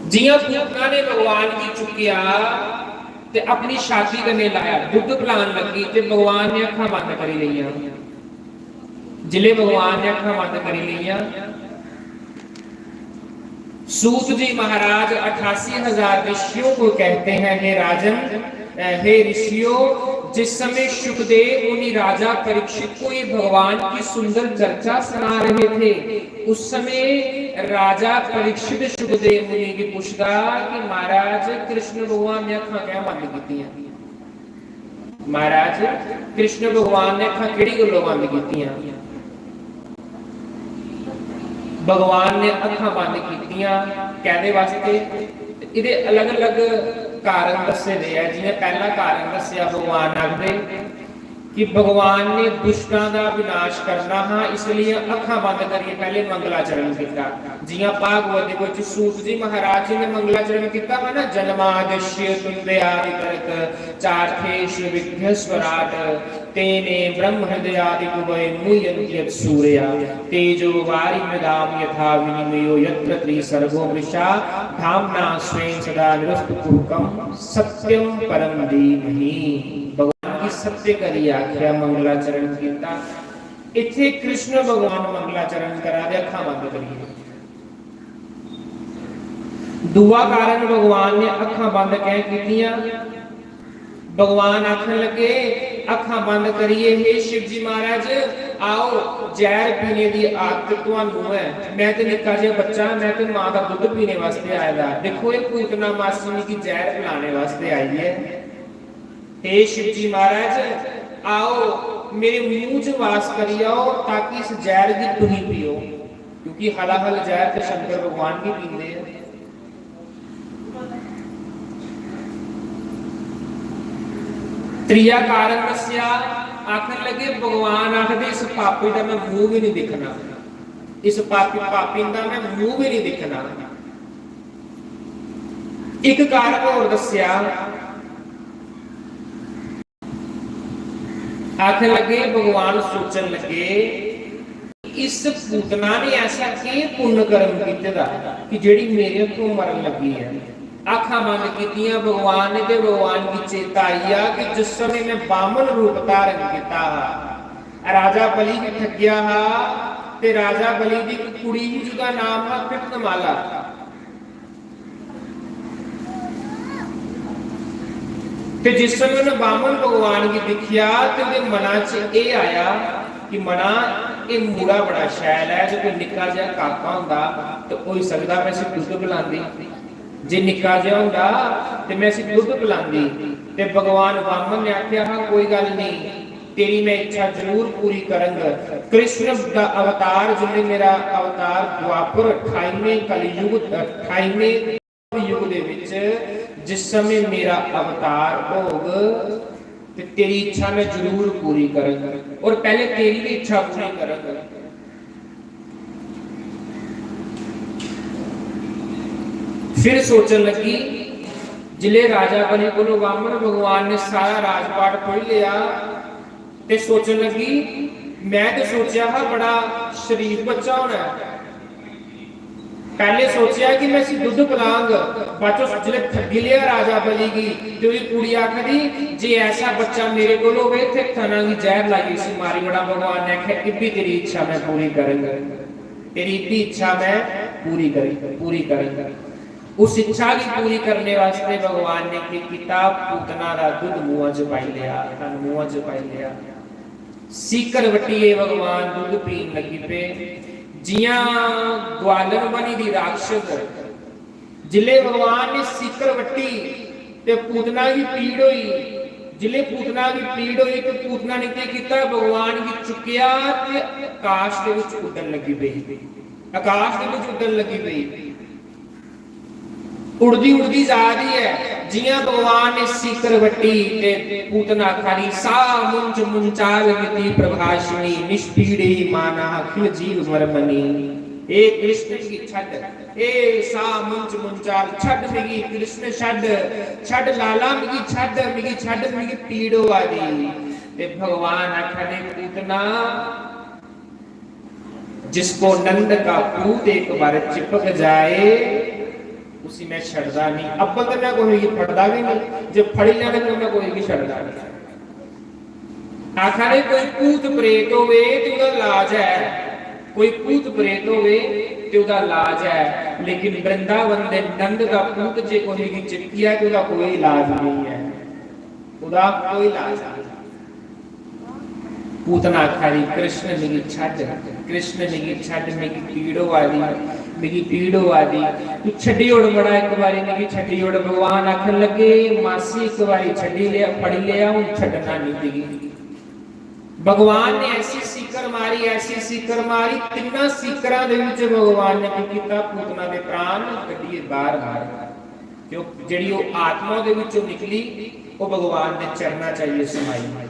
जियां पूतना ने भगवान गी चुक्केआ ते अपनी छाती कन्नै लाया, दुद्ध पलान लगी ते भगवान ने अक्खां बंद करी लेइयां। जिले भगवान ने अक्खां बंद करी लेइयां, सूत जी महाराज अठासी हजार ऋषियों को कहते हैं, हे राजन, अ, हे ऋषियों, जिस समय शुकदेव मुनि राजा परीक्षित को ये भगवान की सुंदर चर्चा सुना रहे थे, उस समय राजा परीक्षित शुकदेव मुनि गी पुछदा कि महाराज, कृष्ण भगवान ने अक्खां कैं बंद कीतियां? महाराज, कृष्ण भगवान ने अक्खां केड़ी गल्लों बंद कीतियां? भगवान ने अक्खां बंद कीतियां कैह्दे वास्ते? ते एह्दे अलग-अलग कारण दस्से दे ऐ। जियां पैह्ला कारण दस्सेआ, भगवान आखदे कि भगवान ने दुष्टां दा विनाश करना हा, इसलिए अक्खां बंद करियै पैह्ले मंगलाचरण कीता। जियां भागवत दे विच सूत जी महाराज जी ने मंगलाचरण कीता हा ना, "जन्माद्यस्य तुंदयादितरक चार्थेषु विघ्नस्वराट, तेने ब्रह्म हृदयादिक वै मुह्यन्ति यत् सूरया, तेजो वारि मृदाम यथा विनिमयो यत्र त्रिसर्गो मृषा, धाम्ना स्वेन सदा निरस्तकुहकं सत्यं परं धीमहि।" भगवान गी सत्य करियै आखेआ, मंगलाचरण कीता। इत्थै कृष्ण भगवान मंगलाचरण करा दे, अक्खां बंद करियै। दूआ कारण, भगवान ने अक्खां बंद कैं कीतियां? भगवान आखन लगे, अक्खां बंद करियै, "हे शिव जी महाराज, आओ, जैह्र पीने दी आदत तुहानू ऐ। मैं ते निक्का जेहा बच्चा, मैं ते मां दा दुद्ध पीने वास्ते आए दा। दिक्खो, एह् पूतना मासी मिगी जैह्र पिलाने वास्ते आई ऐ। हे शिव जी महाराज, आओ, मेरे मुंह च वास करी आओ, ताकि इस जैह्र गी तुहीं पियो।" क्योंकि हलाहल जैह्र ते शंकर भगवान भी पींदे हैं। त्रीया कारण दस्सेआ, आखन लगे, भगवान आखदे, "इस पापी दा मैं मुंह भी नहीं दिक्खना, इस पापी, पापी दा मैं मुंह भी नहीं दिक्खना।" इक कारण होर दस्सेआ, आखन लगे, भगवान सोचन लगे, इस पूतना ने ऐसा केह् पुण्य कर्म कीते दा कि जेह्ड़ी मेरे हत्थों मरन लगी ऐ? अक्खां बंद कीतियां भगवान ने, ते भगवान गी चेता आई गेआ कि जिस समें मैं बामन रूप धारण कीता हा, राजा बलि गी ठगेआ हा, ते राजा बलि दी इक कुड़ी ही, जेह्दा नाम हा कृतमाला। ते जिस समें उन्हें बामन भगवान गी दिक्खेआ, ते ओह्दे मना च एह् आया कि मना, एह् मुड़ा बड़ा शैल ऐ, जे कोई निक्का जेहा काका होंदा, ते होई सकदा मैं इसी दुद्ध पिलांदी। जे निक्का जेहा होंदा, ते मैं इसी दुद्ध पिलांदी। ते भगवान बामन ने आखेआ हा, "कोई गल्ल नेईं, तेरी मैं इच्छा जरूर पूरी करंग।" कृष्ण दा अवतार, जिसने मेरा अवतार द्वापर अठाईवें कलयुग, अठाईवें युग दे विच जिस समय मेरा अवतार होग, ते तेरी इच्छा मैं जरूर पूरी करंग, और पहले तेरी भी इच्छा पूरी करंग। फिर सोचन लगी, जिसले राजा बलि कोलों वामन भगवान ने सारा राजपाट पढ़ी लिया, ते सोचन लगी, मैं ते सोचेआ हा बड़ा शरीफ बच्चा होना ऐ। पैह्ले सोचेआ कि मैं इसी दुद्ध पलांग, बाद च जिसलै ठग्गी लेआ राजा बलि गी, ते ओह्दी कुड़ी आखदी, "जे ऐसा बच्चा मेरे कोल होवे, इत्थै थना गी जैह्र लाइयै इसी मारी ओड़ां।" भगवान ने आखेआ, "इब्बी तेरी इच्छा मैं पूरी करंग, तेरी इब्बी इच्छा मैं पूरी करी, पूरी करंग।" उस इच्छा गी पूरी करने वास्ते भगवान ने केह् कीता? पूतना दा दुद्ध मुंहा च पाई लेआ, धन मुंहा च पाई लेआ। सीकर वट्टियै भगवान दुद्ध पीन लगी पे। जियां ग्वालन बनी दी राक्षस, जिले भगवान ने सीकर वट्टी ते पूतना गी पीड़ होई, जिले पूतना गी पीड़ होई ते पूतना ने केह् कीता? भगवान गी चुक्केआ ते आकाश दे विच उड्डन लगी पेई, आकाश दे विच उड्डन लगी पेई। उड़दी उड़दी जा दी ऐ, जियां भगवान ने सीकर वट्टी ते पूतना आखा दी, "सा मुंच मुंचाल मिति प्रभाषिणी, निष्पीड़े माना अखिल जीव मरमनी।" हे कृष्ण मिगी छड्ड, हे सा मुंच मुंचाल, छड्ड मिगी कृष्ण, छड्ड, छड्ड लाला मिगी, छड्ड मिगी, छड्ड मिगी, पीड़ होआ दी। ते भगवान आखा दे, पूतना, जिसको नंद का पूत एक बार चिपक जाए, उसी मैं छड़दा नहीं। अब्बल तो मैं कोई गी फड़दा भी नहीं, जे फड़ी लैना तो मैं कोई गी छड़दा नहीं। आखा दे कोई भूत प्रेत होवे ते ओह्दा लाज ऐ, कोई भूत प्रेत होवे ते ओह्दा लाज ऐ, लेकिन वृंदावन दे नंद दा पूत जे कोई गी चिपकिया ते ओह्दा कोई इलाज नहीं है, ओह्दा कोई इलाज नहीं। पूतना आखा दी, "कृष्ण मिगी छड्ड, कृष्ण मिगी छड्ड, मिगी पीड़ होआ दी, मिगी पीड़ होआ दी, तू छड्डी ओड़ मड़ा, इक बारी मिगी छड्डी ओड़।" भगवान आखन लगे, "मासी, इक बारी छड्डी लेआ, फड़ी लेआ, हून छड्डना नहीं तुगी।" भगवान ने ऐसी सीकर मारी, ऐसी सीकर मारी, तिन्ना सीकरां दे विच भगवान ने की कीता? पूतना दे प्राण कड्ढियै बाहर मारे। क्यों? जेह्ड़ी ओह् आत्मा ओह्दे विचों निकली, ओह् भगवान दे चरणा च आइयै समाई।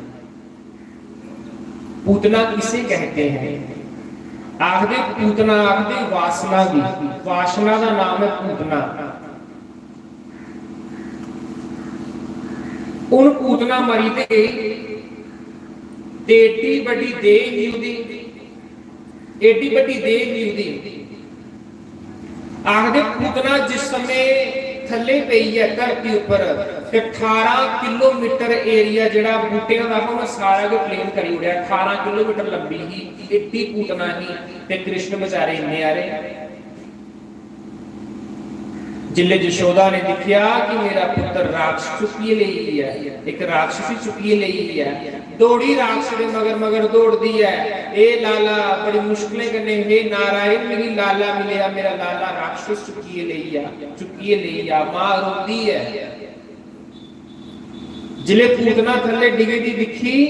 पूतना किसे कहते हैं? आखदे पूतना आखदे वासना गी, वासना दा नाम है पूतना। हुन पूतना मरी ते गेई, ते एड्डी बड्डी देह ही ओह्दी, एड्डी बड्डी देह ही ओह्दी। आखदे पूतना जिस समें थल्ले पेई ऐ धरती उप्पर, ते ठारां किलोमीटर एरिया जेह्ड़ा बूह्टें दा हा, उ'नें सारा गै प्लेन करी ओड़ेआ। ठारां किलोमीटर लंबी ही, एड्डी पूतना ही, ते कृष्ण बेचारे इन्ने हारे। जिसलै यशोदा ने दिक्खेआ कि मेरा पुत्तर राक्षस चुक्कियै लेई ऐ, इक राक्षसी चुक्कियै लेई ऐ, दौड़ी राक्षस दे मगर मगर दौड़दी ऐ। "ए लाला," बड़ी मुश्कलें कन्नै, "हे नारायण, मिगी लाला मिलेआ, मेरा लाला राक्षस चुक्कियै लेई आ, चुक्कियै लेई आ।" मां रोंदी ऐ। जिसलै पूतना थल्ले डिगे दी दिक्खी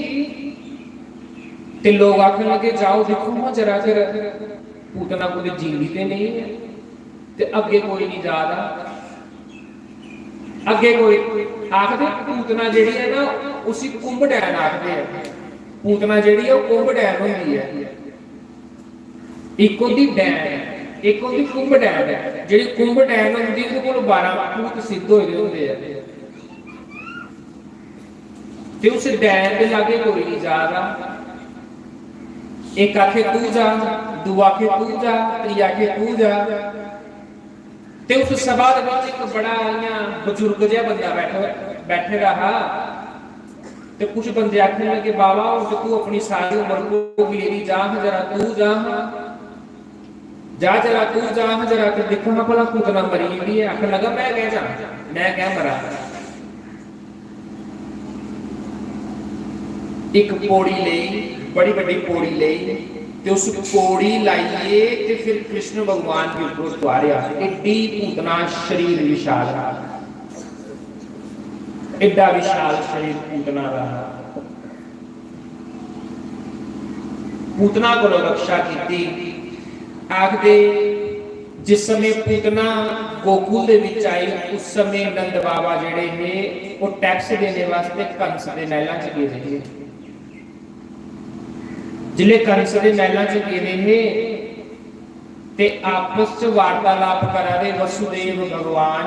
ते लोक आखन लगे, "जाओ दिक्खो हां जरा कर, पूतना कुतै जींदी ते नेईं ऐ।" ते अग्गें कोई नहीं जा रहा। अग्गें कोई आखदे पूतना जेह्ड़ी ऐ ना, उसी कुंभ डैन आखदे ऐ। पूतना जेह्ड़ी ऐ, ओह् कुंभ डैन होंदी ऐ। इक होंदी डैन, इक होंदी कुंभ डैन। जेह्ड़ी कुंभ डैन होंदी, ओह्दे कोल बारां भूत सिद्ध होए दे होंदे ऐ। ते उस डैन दे लागे कोई नहीं जा रहा। इक आखे, "तू जा," दूआ आखे, "तू जा," त्रीया आखे, "तू जा।" ते उस सभा दे विच इक बड़ा इ'यां बजुर्ग जेहा बंदा बैठे, बैठे दा हा। ते कुछ बंदे आखन लगे, "बाबा, हुन ते तू अपनी सारी उम्र भोगी लेदी, जा हां जरा, तू जा हां, जा जरा, तू जा हां जरा, ते दिक्ख हां भला पूतना मरी गेदी ऐ।" आखन लगा, "मैं कैं जां, मैं कैं मरां?" इक पौड़ी लेई, बड़ी बड्डी पौड़ी लेई, ते उस पौड़ी लाइयै ते फिर कृष्ण भगवान गी उप्पर तुआरेआ। एड्डी पूतना शरीर विशाल हा, एड्डा विशाल शरीर पूतना दा हा। पूतना कोलों रक्षा कीती। आखदे, जिस समय पूतना गोकुल दे विच आई, उस समय नंद बाबा जेह्ड़े हे, ओह् टैक्स देने वास्ते कंस दे मैह्लां च गेदे हे। जिसलै कंस दे मैह्लां च गेदे हे, ते आपस च वार्तालाप करा दे वसुदेव भगवान,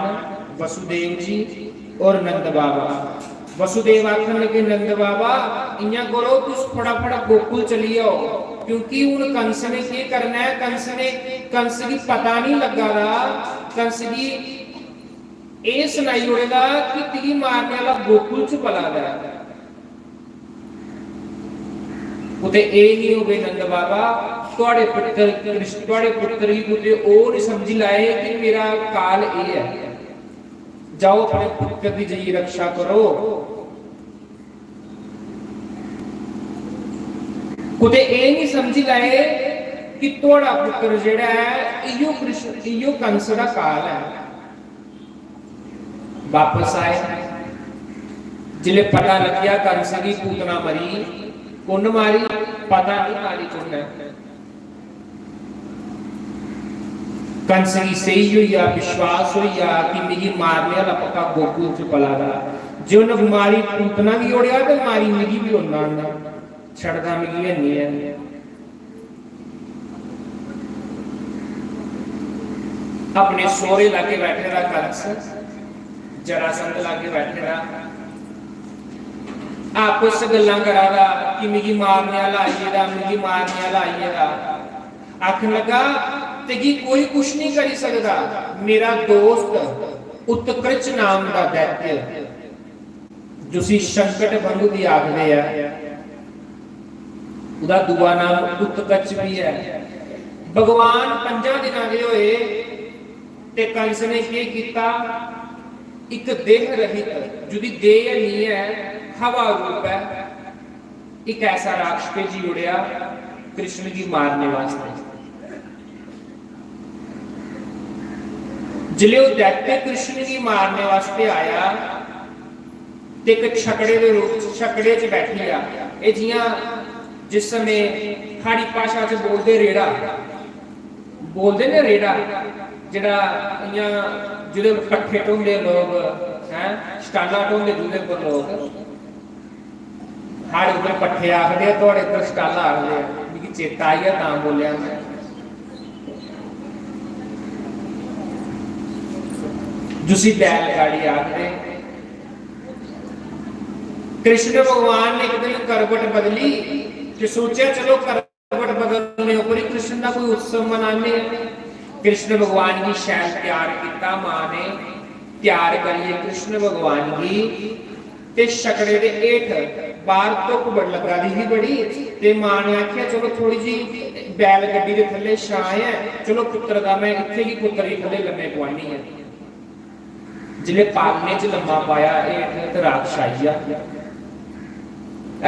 वसुदेव जी और नंद बाबा। वसुदेव आखन लगे, "नंद बाबा, इयां करो, तुस फटाफट गोकुल चली जाओ, क्योंकि हुन कंस ने केह् करना ऐ, कंस ने, कंस गी पता नहीं लग्गा दा, कंस गी एह् सनाई ओड़े दा कि तुगी मारने आह्ला गोकुल च पला दा ऐ।" कुतै एह् निं होवे नंद बाबा, थुआड़े पुत्तर कृष्ण, थुआड़े पुत्तर गी कुतै ओह् निं समझी लैए कि मेरा काल एह् ऐ। जाओ, अपने पुत्तर दी जाइयै रक्षा करो। कुतै एह् निं समझी लैए कि थुआड़ा पुत्तर जेह्ड़ा ऐ, इ'यो कृष्ण, इ'यो कंस दा काल ऐ। बापस आए। जिसले पता लग्गेआ कंस गी पूतना मरी, कुन्न मारी, पता नहीं मारी कुन्न ऐ। कंस गी स्हेई होई गेआ, विश्वास होई गेआ कि मिगी मारने आह्ला पक्का गोकुल च पला दा। जे उन्न मारी पूतना गी ओड़ेआ ते मारी मिगी बी उन्ना उन्ना, छड़दा मिगी हैनी ऐ। अपने सौहरे लागे बैठे दा कंस, जरासंध लागे बैठे दा, आपस च गल्लां करा दा कि मिगी मारने आह्ला आई गेदा, मिगी मारने आह्ला आई गेदा। आखन लगा, "तेगी कोई कुछ नहीं करी सकदा।" मेरा दोस्त उत्कृच नाम दा दैत्य, जिसी संकट बंधु भी आखदे ऐ, ओह्दा दूआ नाम उत्कच भी ऐ। भगवान पंजां दिनां दे होए ते कंस ने केह् कीता? इक देह रहित, जुदी देह नहीं है, हवा रूप है, एक ऐसा राक्षस भेजी उड़ेआ कृष्ण गी मारने वास्तै। जिसलै ओह् दैत्य कृष्ण गी मारने वास्तै आया ते इक छकड़े दे रूप च, छकड़े च बैठी गेआ। एह् जियां जिस समें साढ़ी भाशा च बोलदे रेड़ा, बोलदे ना रेड़ा, जेह्ड़ा इयां जेह्दे पर पट्ठे ढोंदे लोक, हैं, स्टालां ढोंदे जेह्दे पर लोक, साढ़े उद्धर पट्ठे आखदे आ, थुआढ़े उद्धर स्टाला आखदे आ। मिगी चेता आई गेआ, तां बोलेआ में। जिसी बैलगाड़ी आखदे। कृष्ण भगवान ने इक दिन करवट बदली ते सोचेआ, चलो, करवट बदलने उप्पर ही कृष्ण दा कोई उत्सव मनाने आं। कृष्ण भगवान गी शैल त्यार कीता मां ने, त्यार करियै कृष्ण भगवान गी ते छकड़े दे हेठ बाहर धुप्प बड़ लग्गा दी ही बड़ी, ते मां ने आखेआ, "चलो, थोड़ी जी बैल गड्डी दे थल्ले छां ऐ, चलो पुत्तर दा, मैं इत्थे गी पुत्तर गी थल्ले लम्मे पुआनी ऐ।" जिसलै पालने च लम्मा पाया हेठ, ते राक्षस आई गेआ।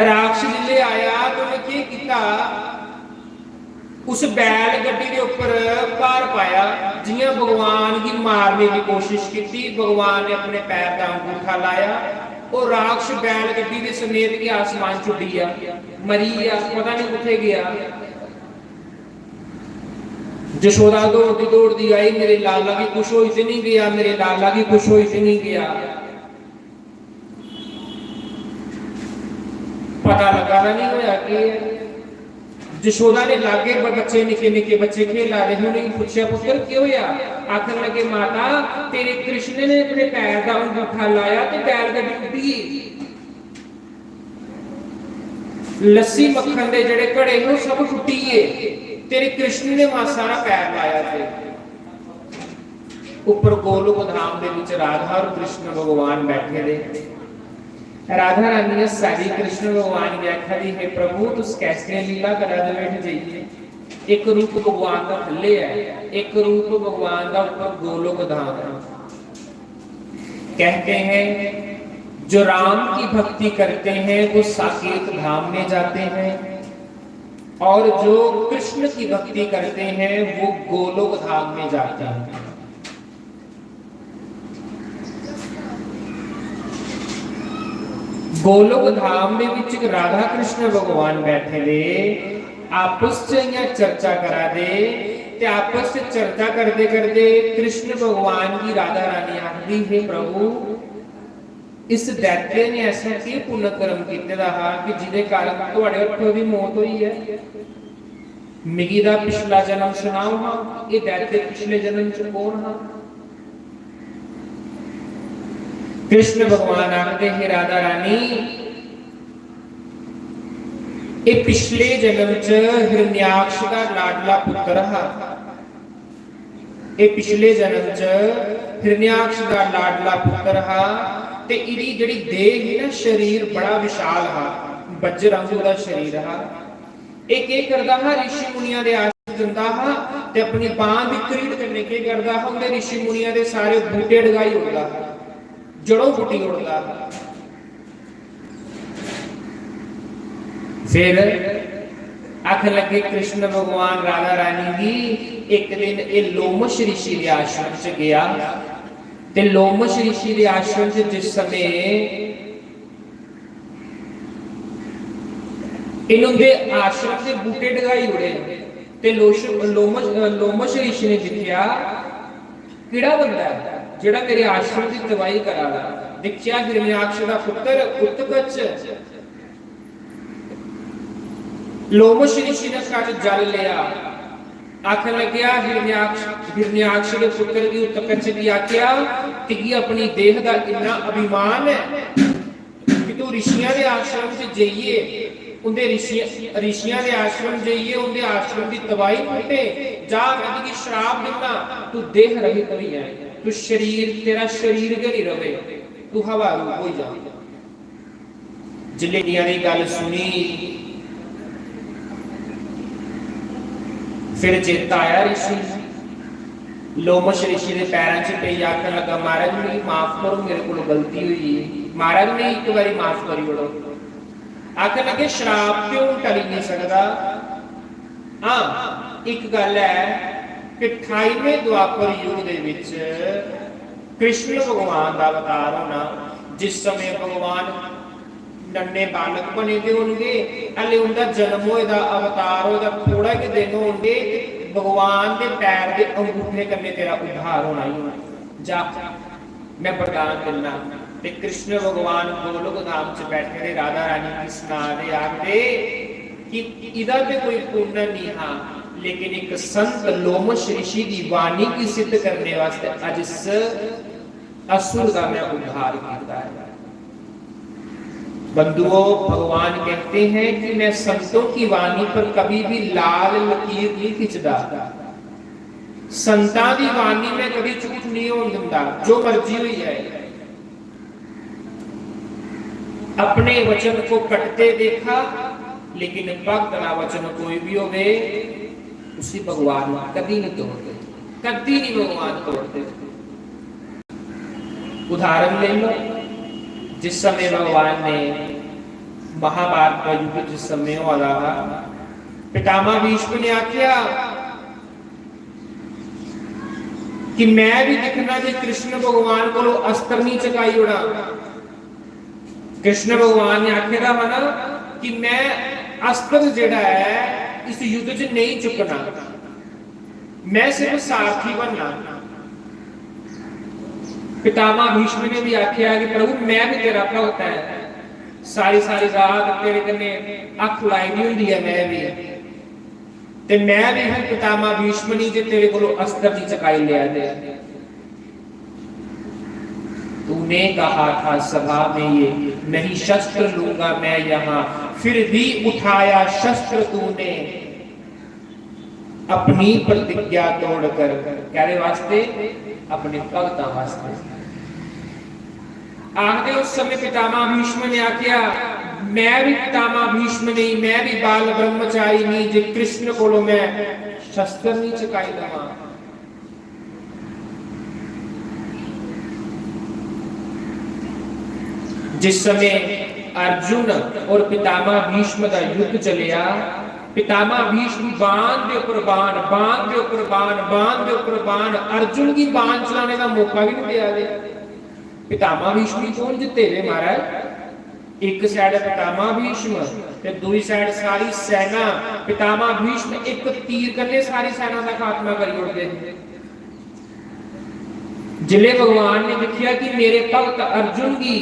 राक्षस जिसलै आया, ते उन्नै केह् कीता? उस बैल गड्डी दे उप्पर भार पाया, जियां भगवान गी मारने दी कोशिश कीती। भगवान ने अपने पैर दा अंगूठा लाया, ओह् राक्षस बैल गड्डी दे समेत गै आसमान च उड्डी गेआ, मरी गेआ, पता नहीं कुत्थै गेआ। जशोदा दौड़दी दौड़दी आई, "मेरे लाला गी कुछ होई ते नहीं गया, मेरे लाला गी कुछ होई ते नहीं गया।" पता लगा दा नहीं होया कि जशोदा ने लागे ब-, बच्चे, निक्के निक्के बच्चे खेला दे हे, उ'नेंगी पुच्छेआ, "पुत्तर, केह् होया?" आखन लगे, "माता, तेरे कृष्ण ने अपने पैर दा अंगूठा लाया ते बैलगड्डी उड्डी गेई। लस्सी मक्खन दे जेह्ड़े घड़े हे, ओह् सब टुट्टी गे। तेरे कृष्ण ने मासा हारा पैर लाया ते।" उप्पर गोलोक धाम दे विच राधा और कृष्ण भगवान बैठे दे। राधा रानी हस्सा दी कृष्ण भगवान गी आखा दी, "हे प्रभु, तुस कैसियां लीला करा दे बैठे जाइए? एक रूप भगवान दा थल्ले ऐ, एक रूप भगवान दा उप्पर गोलोक धाम है।" कहते हैं, जो राम की भक्ति करते हैं, वो साकेत धाम में जाते हैं, और जो कृष्ण की भक्ति करते हैं, वो गोलोक धाम में जाते हैं। गोलोक धाम दे विच राधा कृष्ण भगवान बैठे दे, आपस च इ'यां चर्चा करा दे, ते आपस च चर्चा करदे करदे कृष्ण भगवान गी राधा रानी आखदी, "हे प्रभु, इस दैत्य ने ऐसा केह् पुण्य कर्म कीते दा हा कि जिदे कारण थुआड़े हत्थों दी मौत होई ऐ?" मिगी दा पिछला जन्म सनाओ हां, एह् दैत्य पिछले जन्म च कौन हा? कृष्ण भगवान आखदे, हे राधा रानी, एह् पिछले जन्म च हिरण्याक्ष दा लाडला पुत्र हा। एह् पिछले जन्म च हिरण्याक्ष दा लाडला पुत्र हा। ते इदी जेह्ड़ी देह ही ना, शरीर बड़ा विशाल हा, बज्र आंगू दा शरीर हा। एह् केह् करदा हा? ऋषि मुनियां दे आश्रम जंदा हा ते अपनी बांह दी क्रीड़ कन्नै केह् करदा हा? उंदे ऋषि मुनियां दे सारे बूटे डगाई ओड़दा हा, जड़ों पुट्टी ओड़दा हा। फिर आखन लगे कृष्ण भगवान राधा रानी गी, एक दिन एह् लोमश ऋषि दे आश्रम च गया। ते लोमश ऋषि दे आश्रम च जिस समय इन्हें उंदे आश्रम दे बूटे डगाई ओड़े ते लोश-, लोमश, लोमश ऋषि ने दिक्खेआ, केह्ड़ा बंदा ऐ जेह्ड़ा मेरे आश्रम दी तबाही करा दा? दिक्खेआ हिरण्याक्ष दा पुत्र उत्कच। लोमश ऋषि ने कच्छ जल लेआ, आखन लग्गेआ, हिरण्याक्ष, हिरण्याक्ष दे पुत्र गी उत्कच गी आखेआ, "तिगी अपनी देह दा इन्ना अभिमान ऐ कि तू ऋषियां दे आश्रम च जाइयै, उंदे ऋषि-, ऋषियां दे आश्रम जाइयै, उंदे आश्रम दी तबाही पुट्टे, जा, मैं तुगी श्राप दिन्ना, तू देह रहित होई जाए, तू शरीर, तेरा शरीर गै निं रवे, तू हवा रूप होई जा।" जिसलै दुनिया दी गल्ल सुनी, फिर चेता आया ऋषि, लोमश ऋषि दे पैरां च पेई आखन लगा, "महाराज, मिगी माफ करो, मेरे कोल गलती होई गेई, महाराज, मिगी इक बारी माफ करी ओड़ो।" आखन लगे, "श्राप ते हून टली नहीं सकदा, हां, इक गल्ल ऐ कि अठाईवें द्वापर युग दे विच कृष्ण भगवान दा अवतार होना, जिस समय भगवान नन्ने बालक बने दे होनगे, हल्ले उंदा जन्म होए दा, अवतार होए दा थोड़ा गै दिन होनगे, ते भगवान दे पैर दे अंगूठे कन्नै तेरा उद्धार होना ही होना। जा, मैं वरदान दिन्ना।" ते कृष्ण भगवान गोलोक धाम च बैठे दे राधा रानी गी सना दे, आखदे कि इदा ते कोई पुण्य नहीं हा, लेकिन एक संत लोमश ऋषि की वाणी की सिद्ध करने वास्ते अज इस असुर का मैं उद्धार किया है। बंधुओं, भगवान कहते हैं कि मैं संतों की वाणी पर कभी भी लाल लकीर नहीं खींचता। संतां दी वाणी मैं कभी झूठ नहीं होन दिंदा, जो मर्जी होई जाए। अपने वचन को कटते देखा, लेकिन भक्त का वचन कोई भी होवे, उसी भगवान कभी नहीं तोड़ते, कभी नहीं भगवान तोड़ते। उदाहरण ले लो, जिस समय भगवान ने महाभारत का युद्ध जिस समय हुआ था, पितामह भीष्म ने आख्या कि मैं भी दिखना कि कृष्ण भगवान को अस्त्र नहीं चुकाई ओड़ा। कृष्ण भगवान ने आखे दा हा ना कि मैं अस्त्र जेड़ा है इस युद्ध च नहीं चुकना, मैं सिर्फ सारथी बनना। पितामह भीष्म ने भी आख्या कि प्रभु, मैं भी तेरा भगत है, सारी सारी रात तेरे कन्ने अख लाई दी हुंदी है मैं भी, ते मैं भी हूं पितामह भीष्म नहीं जे तेरे कोलों अस्त्र नहीं चकाई लिया ते। तूने कहा था सभा में ये, नहीं शस्त्र लूंगा मैं यहाँ, फिर भी उठाया शस्त्र तूने। अपनी प्रतिज्ञा तोड़कर, कहदे वास्ते? अपने भगतां वास्ते। आखदे उस समय पितामह भीष्म ने आख्या, मैं भी पितामह भीष्म नहीं, मैं भी बाल ब्रह्मचारी नहीं जे कृष्ण कोलों मैं शस्त्र नहीं चकाई लवां। जिस समय अर्जुन और पितामह भीष्म का युद्ध चलिया, पितामह भीष्म बाण के ऊपर बाण, बाण के ऊपर बाण, बाण के ऊपर बाण, अर्जुन की बाण चलाने का मौका भी नहीं दिया दे। पितामह भीष्म ही कौन जिते वे महाराज? एक साइड पितामह भीष्म ते दूई साइड सारी सेना। पितामह भीष्म एक तीर कन्ने सारी सेना का खात्मा करी ओड़दे। जिले भगवान ने देखिया कि मेरे भक्त अर्जुन की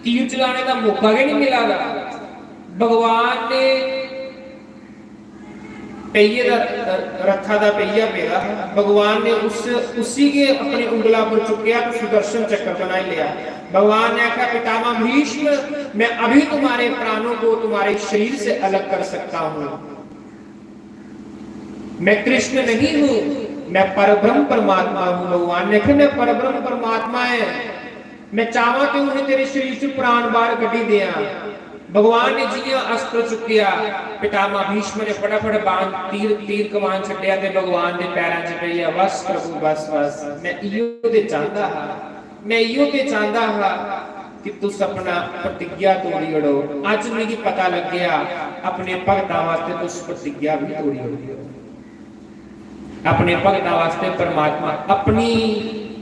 तीर चलाने का मौका गै नहीं मिला रहा, भगवान ने पहिए दा, रथा दा पहिया पेदा हा। भगवान ने उस उसी गै अपनी उंगला पर चुक्केआ ते सुदर्शन चक्कर बनाई लेआ। भगवान ने आखेआ, "पितामह भीष्म, मैं अभी तुम्हारे प्राणों को तुम्हारे शरीर से अलग कर सकता हूँ। मैं कृष्ण नहीं हूँ, मैं परब्रह्म परमात्मा हूँ।" भगवान ने आखेआ, "मैं परब्रह्म परमात्मा है, मैं चाहवां ते उन्हें तेरे शरीर च प्राण बाहर कड्ढी देआं।" भगवान ने जियां अस्त्र चुक्केआ, पितामह भीष्म ने फटाफट बाण, तीर, तीर कमान छड्डेआ ते भगवान दे पैरां च पेई गेआ। "बस प्रभु, बस, बस, मैं इयो ते चांहदा हा, मैं इयो ते चांहदा हा कि तुस अपना प्रतिज्ञा तोड़ी ओड़ो। अज्ज मिगी पता लग्गेआ, अपने भगतां वास्ते तुस प्रतिज्ञा भी तोड़ी ओड़दे हो। अपने भगतां वास्ते परमात्मा अपनी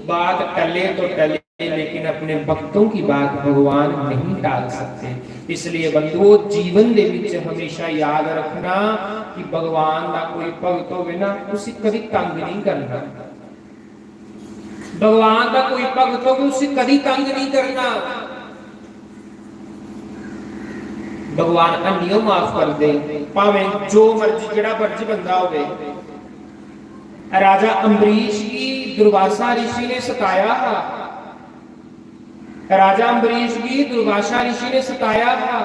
बात टले तो टले, लेकिन अपने भक्तों की बात भगवान नहीं टाल सकते।" इसलिए बंधुओ, जीवन दे विच हमेशा याद रखना कि भगवान दा कोई भगत होवे ना, उसी कदी तंग नहीं करना। भगवान दा कोई भगत होवे, उसी कदी तंग नहीं करना। भगवान हन्नियो माफ कर दे, भावें जो मर्जी, जेड़ा मर्जी बंदा होवे। राजा अम्बरीश गी दुर्वासा ऋषि ने सताया हा। राजा अम्बरीश गी दुर्वासा ऋषि ने सताया हा।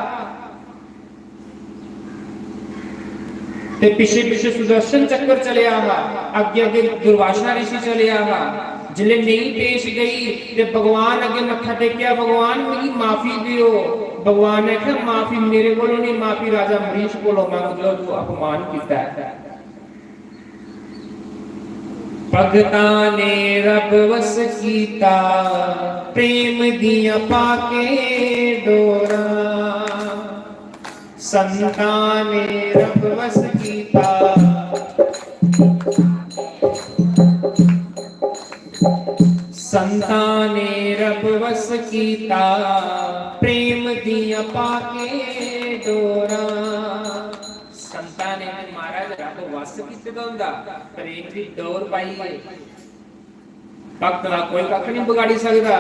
ते पिछे पिछे सुदर्शन चक्कर चलेआ हा, अग्गे अग्गे दुर्वासा ऋषि चलेआ हा। जिसले नेई पेश गई ते भगवान अग्गे मत्था टेकेआ, "भगवान, मिगी माफी देओ।" भगवान ने आखेआ, "माफी मेरे कोलों नहीं, माफी राजा अम्बरीश कोलों मंग लो, तू अपमान कीता है।" भगतां ने रब वस कीता, प्रेम दियां पाके डोरां। संतां ने रब वस कीता, संतां ने रब वस कीता, प्रेम दियां पाके डोरां। संतां ने भी महाराज रब वस कीते दा होंदा, प्रेम दी डोर पाई है। भक्त दा कोई कक्ख नहीं बगाड़ी सकदा।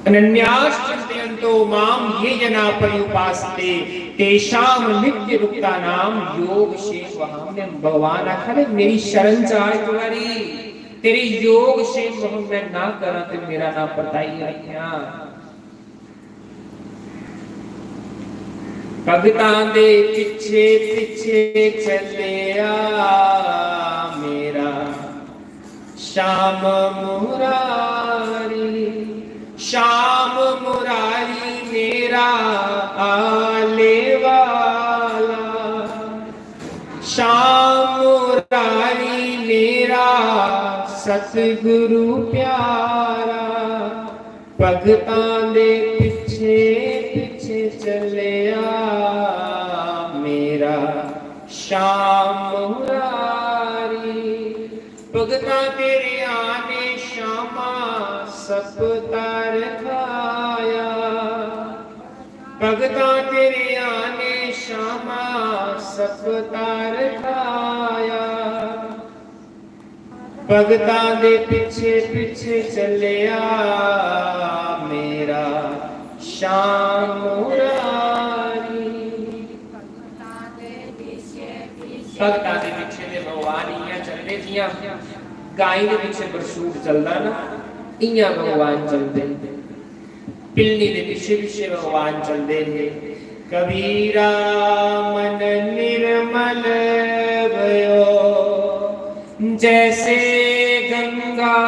अनन्याश्चिंतयन्तो माम ये जना पर्युपासते, तेषाम नित्य युक्तानाम योगक्षेम वहाम्यहम्। भगवान आखा दे, "मेरी शरण च आ इक बारी, तेरे योगक्षेम वहम मैं ना करां ते मेरा नां परताई रखेआं।" भगतां दे पिछे पिछे चलेआ मेरा श्याम मुरारी, श्याम मुरारी मेरा आले वाला, श्याम मुरारी मेरा सतगुरु प्यारा। भगतां दे पिछे पिछे चलेआ मेरा श्याम मुरारी। भगतां तेरे आने श्यामा सपता रखाया, भगतां तेरे आने श्यामा सपता रखाया। भगतां दे पिछे पिछे चलेआ मेरा श्याम मुरारी। भगतां दे पिछे ते भगवान इयां चलदे, जियां गाय दे पिछे बरसूट चलदा ना, इयां भगवान चलदे। पिल्ली दे पिछे पिछे भगवान चलदे हे। कबीरा मन निर्मल भयो जैसे गंगा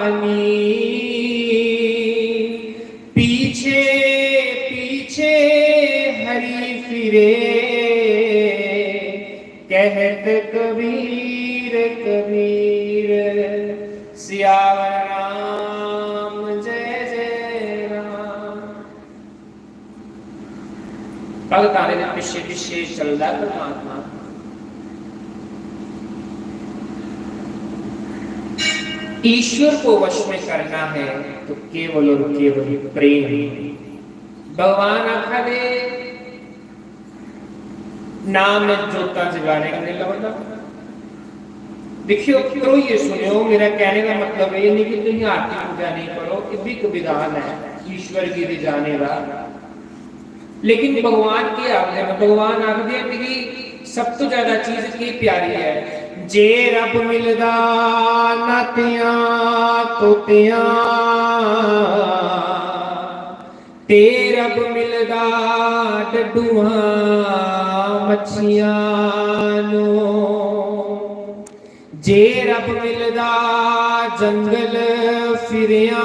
नीर, पीछे पीछे हरि फिरे कहत कबीर कबीर। सियावर राम जय जय राम। भगतां दे पिछे पिछे चलदा परमात्मा। ईश्वर को वश में करना है तो केवल और केवल प्रेम। भगवान आखा दे, "नाम में जोतां जगाने कन्नै लभदा।" दिक्खेओ, ध्रोइयै सुनेओ, मेरा कहने दा मतलब एह् नहीं कि तुसीं आरती पूजा नहीं करो, एह् भी इक विधान है ईश्वर गी रिझाने दा। लेकिन भगवान केह् आखदे न? भगवान आखदे न, "मिगी ਸਭ ਤੋਂ ਜ਼ਿਆਦਾ ਚੀਜ਼ ਕੀ ਪਿਆਰੀ ਹੈ? ਜੇ ਰੱਬ ਮਿਲਦਾ ਨਾਤਿਆਂ ਤੋਤਿਆਂ, ਤੇ ਰੱਬ ਮਿਲਦਾ ਡੱਡੂਆਂ ਮੱਛੀਆਂ ਨੂੰ। ਜੇ ਰੱਬ ਮਿਲਦਾ ਜੰਗਲ ਫਿਰਿਆਂ,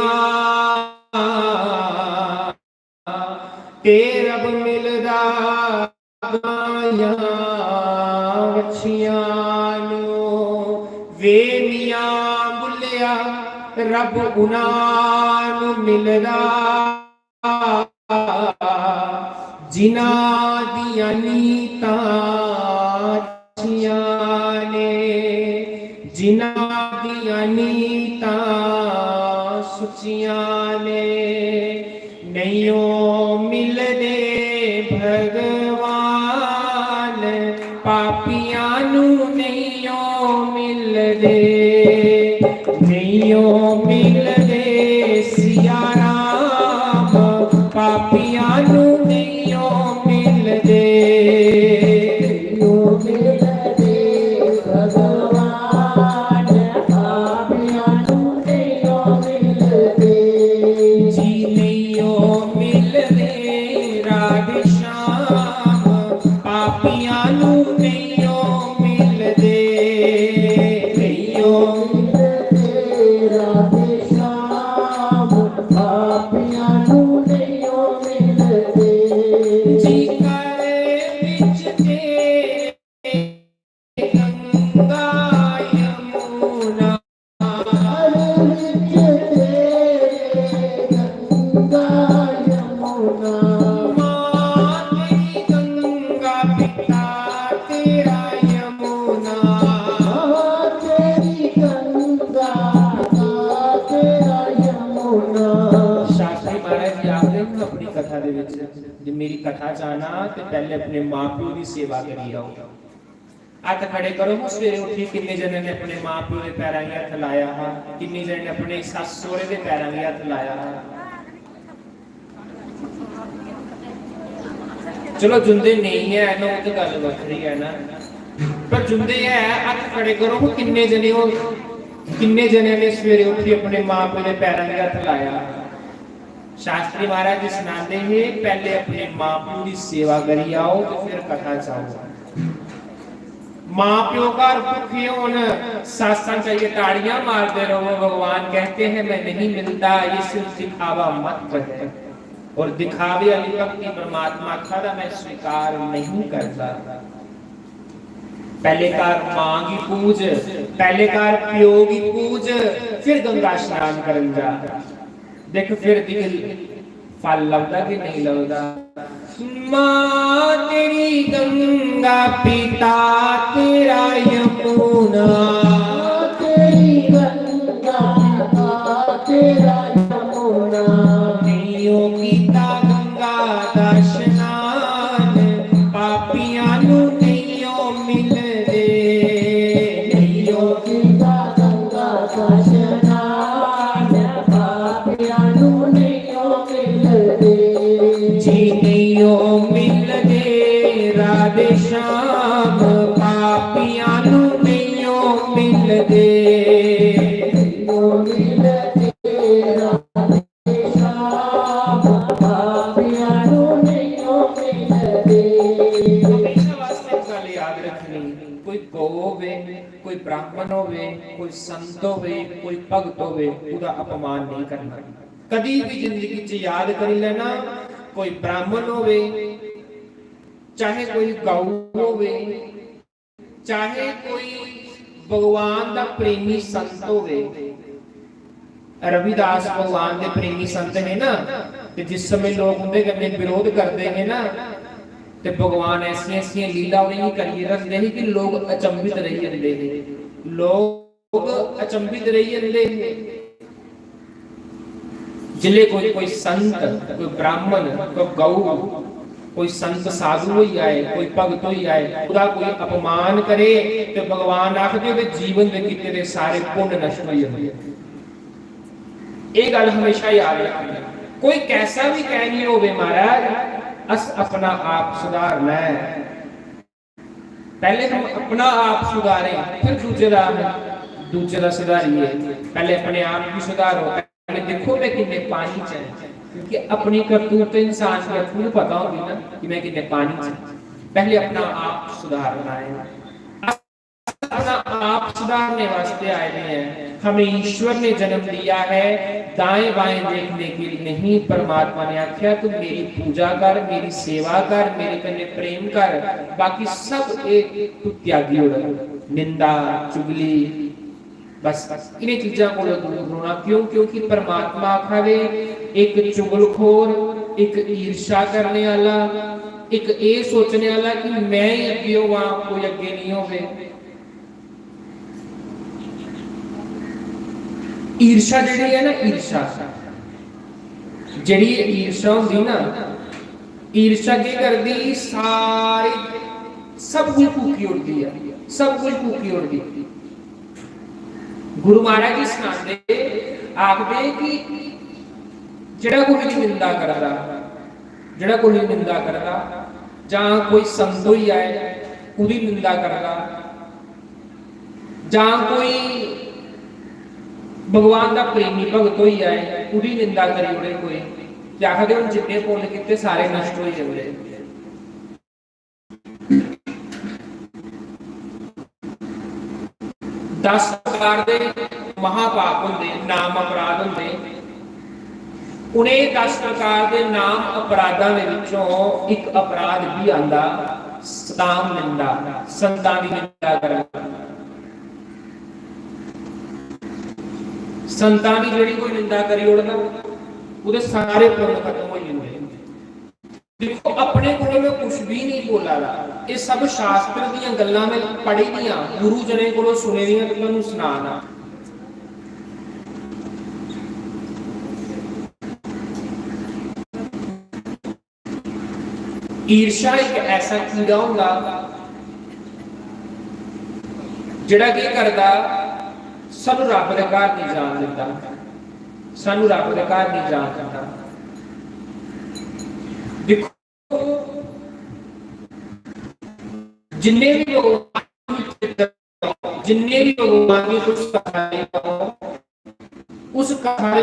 ਤੇ ਰੱਬ ਮਿਲਦਾ ਗਾਂਆਂ ਵੱਛੀਆਂ ਨੂੰ। ਵੇ ਮੀਆਂ ਬੁੱਲਿਆ, ਰੱਬ ਉਹਨਾਂ ਨੂੰ ਮਿਲਦਾ ਜਿਨ੍ਹਾਂ ਦੀਆਂ ਨੀਤਾਂ ਅੱਛੀਆਂ ਨੇ, ਜਿਨ੍ਹਾਂ ਦੀਆਂ ਨੀਤਾਂ ਸੁੱਚੀਆਂ ਨੇ। ਨਹੀਂਓ ਮਿਲਦੇ ਭਗਵਾਨ ਪਾਪੀਆਂ ਨੂੰ, ਨਹੀਂਓ ਮਿਲਦੇ, ਨਹੀਂਓ ਮਿਲਦੇ ਸਿਆ ਰਾਮ ਪਾਪੀਆਂ ਨੂੰ, ਨਹੀਂਓ ਮਿਲਦੇ। ਨਹੀਂਓ ਮਿਲਦੇ ਭਗਵਾਨ ਪਾਪੀਆਂ ਨੂੰ, ਨਹੀਂਓ ਮਿਲਦੇ। ਜੀ ਨਹੀਂਓ ਮਿਲਦੇ ਰਾਧੇ ਸ਼ਾਮ ਪਾਪੀਆਂ ਨੂੰ, ਨਹੀਂਓ ਮਿਲਦੇ। ਨਹੀਂਓ ਮਿਲਦੇ ਰਾਧੇ ਸ਼ਾਮ ਪਾਪੀਆਂ ਨੂੰ, ਨਹੀਂਓ ਮਿਲਦੇ। ਜੀ ਘਰ ਵਿੱਚ ਤੇਰੇ ਗੰਗਾ ਯਮੁਨਾ, ਘਰ ਵਿੱਚ ਤੇਰੇ ਗੰਗਾ ਯਮੁਨਾ। ਮਾਂ ਤੇਰੀ ਗੰਗਾ, ਪਿਤਾ ਤੇਰਾ ਯਮੁਨਾ। ਮਾਂ ਤੇਰੀ ਗੰਗਾ, ਪਿਤਾ ਤੇਰਾ ਯਮੁਨਾ। ਸ਼ਾਸਤਰੀ ਮਹਾਰਾਜ ਜੀ ਆਖਦੇ ਨੇ ਆਪਣੀ ਕਥਾ ਦੇ ਵਿੱਚ, ਜੇ ਮੇਰੀ ਕਥਾ ਚ ਆਣਾ ਤੇ ਪਹਿਲੇ ਆਪਣੇ ਮਾਂ ਪਿਓ ਦੀ ਸੇਵਾ ਕਰੀ ਆਓ। ਹੱਥ ਖੜੇ ਕਰੋ, ਸਵੇਰੇ ਉੱਠੀ ਕਿੰਨੇ ਜਣੇ ਨੇ ਆਪਣੇ ਮਾਂ ਪਿਓ ਦੇ ਪੈਰਾਂ 'ਚ ਹੱਥ ਲਾਇਆ ਹਾ? ਕਿੰਨੇ ਜਣੇ ਨੇ ਆਪਣੇ ਸੱਸ ਸਹੁਰੇ ਦੇ ਪੈਰਾਂ 'ਚ ਹੱਥ ਲਾਇਆ ਹਾ? ਚਲੋ, ਜੁੰਦੇ ਨਹੀਂ ਹੈ ਨਾ, ਉਹ ਤਾਂ ਗੱਲ ਵੱਖਰੀ ਹੈ ਨਾ, ਪਰ ਜੁੰਦੇ ਹੈ, ਹੱਥ ਖੜੇ ਕਰੋ, ਕਿੰਨੇ ਜਣੇ ਹੋ, ਕਿੰਨੇ ਜਣੇ ਨੇ ਸਵੇਰੇ ਉੱਠੀ ਆਪਣੇ ਮਾਂ ਪਿਓ ਦੇ ਪੈਰਾਂ 'ਚ ਹੱਥ ਲਾਇਆ? ਸ਼ਾਸਤਰੀ ਮਹਾਰਾਜ ਜੀ ਸੁਣਾਉਂਦੇ ਹੈ, ਪਹਿਲੇ ਆਪਣੇ ਮਾਂ ਪਿਓ ਦੀ ਸੇਵਾ ਕਰੀ ਆਓ ਤੇ ਫਿਰ ਕਥਾ 'ਚ ਆਓ। ਮਾਂ ਪਿਓ ਘਰ ਭੁੱਖੇ ਹੋਣ, ਸੱਸਾਂ ਚਾਹੀਏ ਤਾੜੀਆਂ ਮਾਰਦੇ ਰਹੋ, भगवान कहते हैं मैं नहीं मिलता, ये सिर्फ दिखावा मत है। और दिखावे वाली भक्ति परमात्मा आखा दा मैं स्वीकार नहीं करता। पहले घर मां की पूज, पहले घर प्यो की पूज, फिर गंगा स्नान करन जा। देख, फिर दिख, फल लभदा कि नहीं लभदा? मां तेरी गंगा, पिता तेरा यमुना। मां तेरी गंगा, पिता तेरा यमुना। नहियो कीता गंगा दा स्नान, पापियां नू नहियो मिलदे। नहियो कीता गंगा दा स्नान, पापियां नू नहियो मिलदे। जी नहियो मिलदे राधे श्याम, पापियां नू नहियो मिलदे। नहियो मिलदे राधे श्याम, पापियां नू नहियो मिलदे। हमेशा वास्ते एक गल याद रखनी, कोई गौ होवे, कोई ब्राह्मण होवे, कोई संत होवे, कोई भगत होवे, ओहदा अपमान नहीं करना। कदी भी जिंदगी च याद करी लेना, कोई ब्राह्मण होवे, चाहे कोई गौ होवे, चाहे कोई भगवान दा प्रेमी संत होवे। रविदास भगवान दे प्रेमी संत हे ना, ते जिस समय लोग उंदे कन्नै विरोध करदे हे ना, ते भगवान ऐसियां ऐसियां लीला उ'नेंगी करियै दसदे हे कि लोग अचंभित रेही जंदे हे। लोग अचंभित रेही जंदे हे। जिसलै कोई, कोई संत, कोई ब्राह्मण, कोई गौ, कोई संत साधु होई जाए, कोई भगत होई जाए, ओहदा कोई अपमान करे, ते भगवान आखदे ओहदे जीवन दे कीते दे सारे पुण्य नष्ट होई जंदे। एह गल्ल हमेशा याद रखनी। कोई कैसा भी कहनी होवे महाराज, अस अपना आप सुधारना है। पहले हम अपना आप सुधारें, फिर दूजे दा दूजे दा सुधारिए। पहले अपने आप को सुधारो, पहले देखो मैं किन्ने पानी च है, क्योंकि अपनी करतूत तो इंसान की खुद पता होगी ना कि मैं किन्ने पानी च। पहले अपना आप सुधारना है। अपना आप सुधारने वास्ते आए हुए हैं। हमें ईश्वर ने जन्म दिया है दाएं बाएं देखने के लिए नहीं। परमात्मा ने आख्या, तू मेरी पूजा कर, मेरी सेवा कर, मेरे कन्ने प्रेम कर, बाकी सब एक तू त्यागी हो। निंदा, चुगली, बस इन्हें चीजां को दूर होना। क्यों? क्योंकि परमात्मा आखा दे, एक चुगलखोर, एक ईर्ष्या करने वाला, एक ये सोचने वाला कि मैं ही अगे होवां, कोई अगे नहीं होवे। ईर्ष्या जेड़ी है ना, ईर्ष्या जेड़ी ईर्ष्या होंदी ना, ईर्ष्या के करदी? सारी सब कुछ फूकी उड़दी है, सब कुछ फूकी उड़दी। गुरु महाराज जी सनाते, आखदे कि जेड़ा कोई निंदा करदा, जेड़ा कोई निंदा करदा, जां कोई संत होई जाए, ओदी निंदा करदा, जां कोई भगवान दा प्रेमी भगत होई जाए, ओदी निंदा करी ओड़े कोई, ते आखदे हुन जिन्ने पुन्न कीते सारे नष्ट होई जंदे। दस प्रकार दे महापाप होंदे, नाम अपराध होंदे। उ'नें दस प्रकार दे नाम अपराधां दे विचों इक अपराध भी आंदा, सताम निंदा, संतां दी निंदा करना। संतां दी जेह्ड़ी कोई निंदा करी ओड़दा, ओह्दे सारे पुन्न खत्म होई जंदे। देखो, अपने कोलों मैं कुछ भी नहीं बोला दा, ये सब शास्त्र दियां गल्लां मैं पढ़ी दियां, गुरु जनें कोलों सुने दियां, ते तुहानू सुना ना। ईर्ष्या एक ऐसा कीड़ा होंदा, जेड़ा केह् करदा, सानू रब दे घर नहीं जान दिंदा, सानू रब दे घर नहीं जान दिंदा। देखो, जिन्ने भी लोग, जिन्ने भी लोग भगवान दी कुछ कथा लेई आओ, उस कथा दे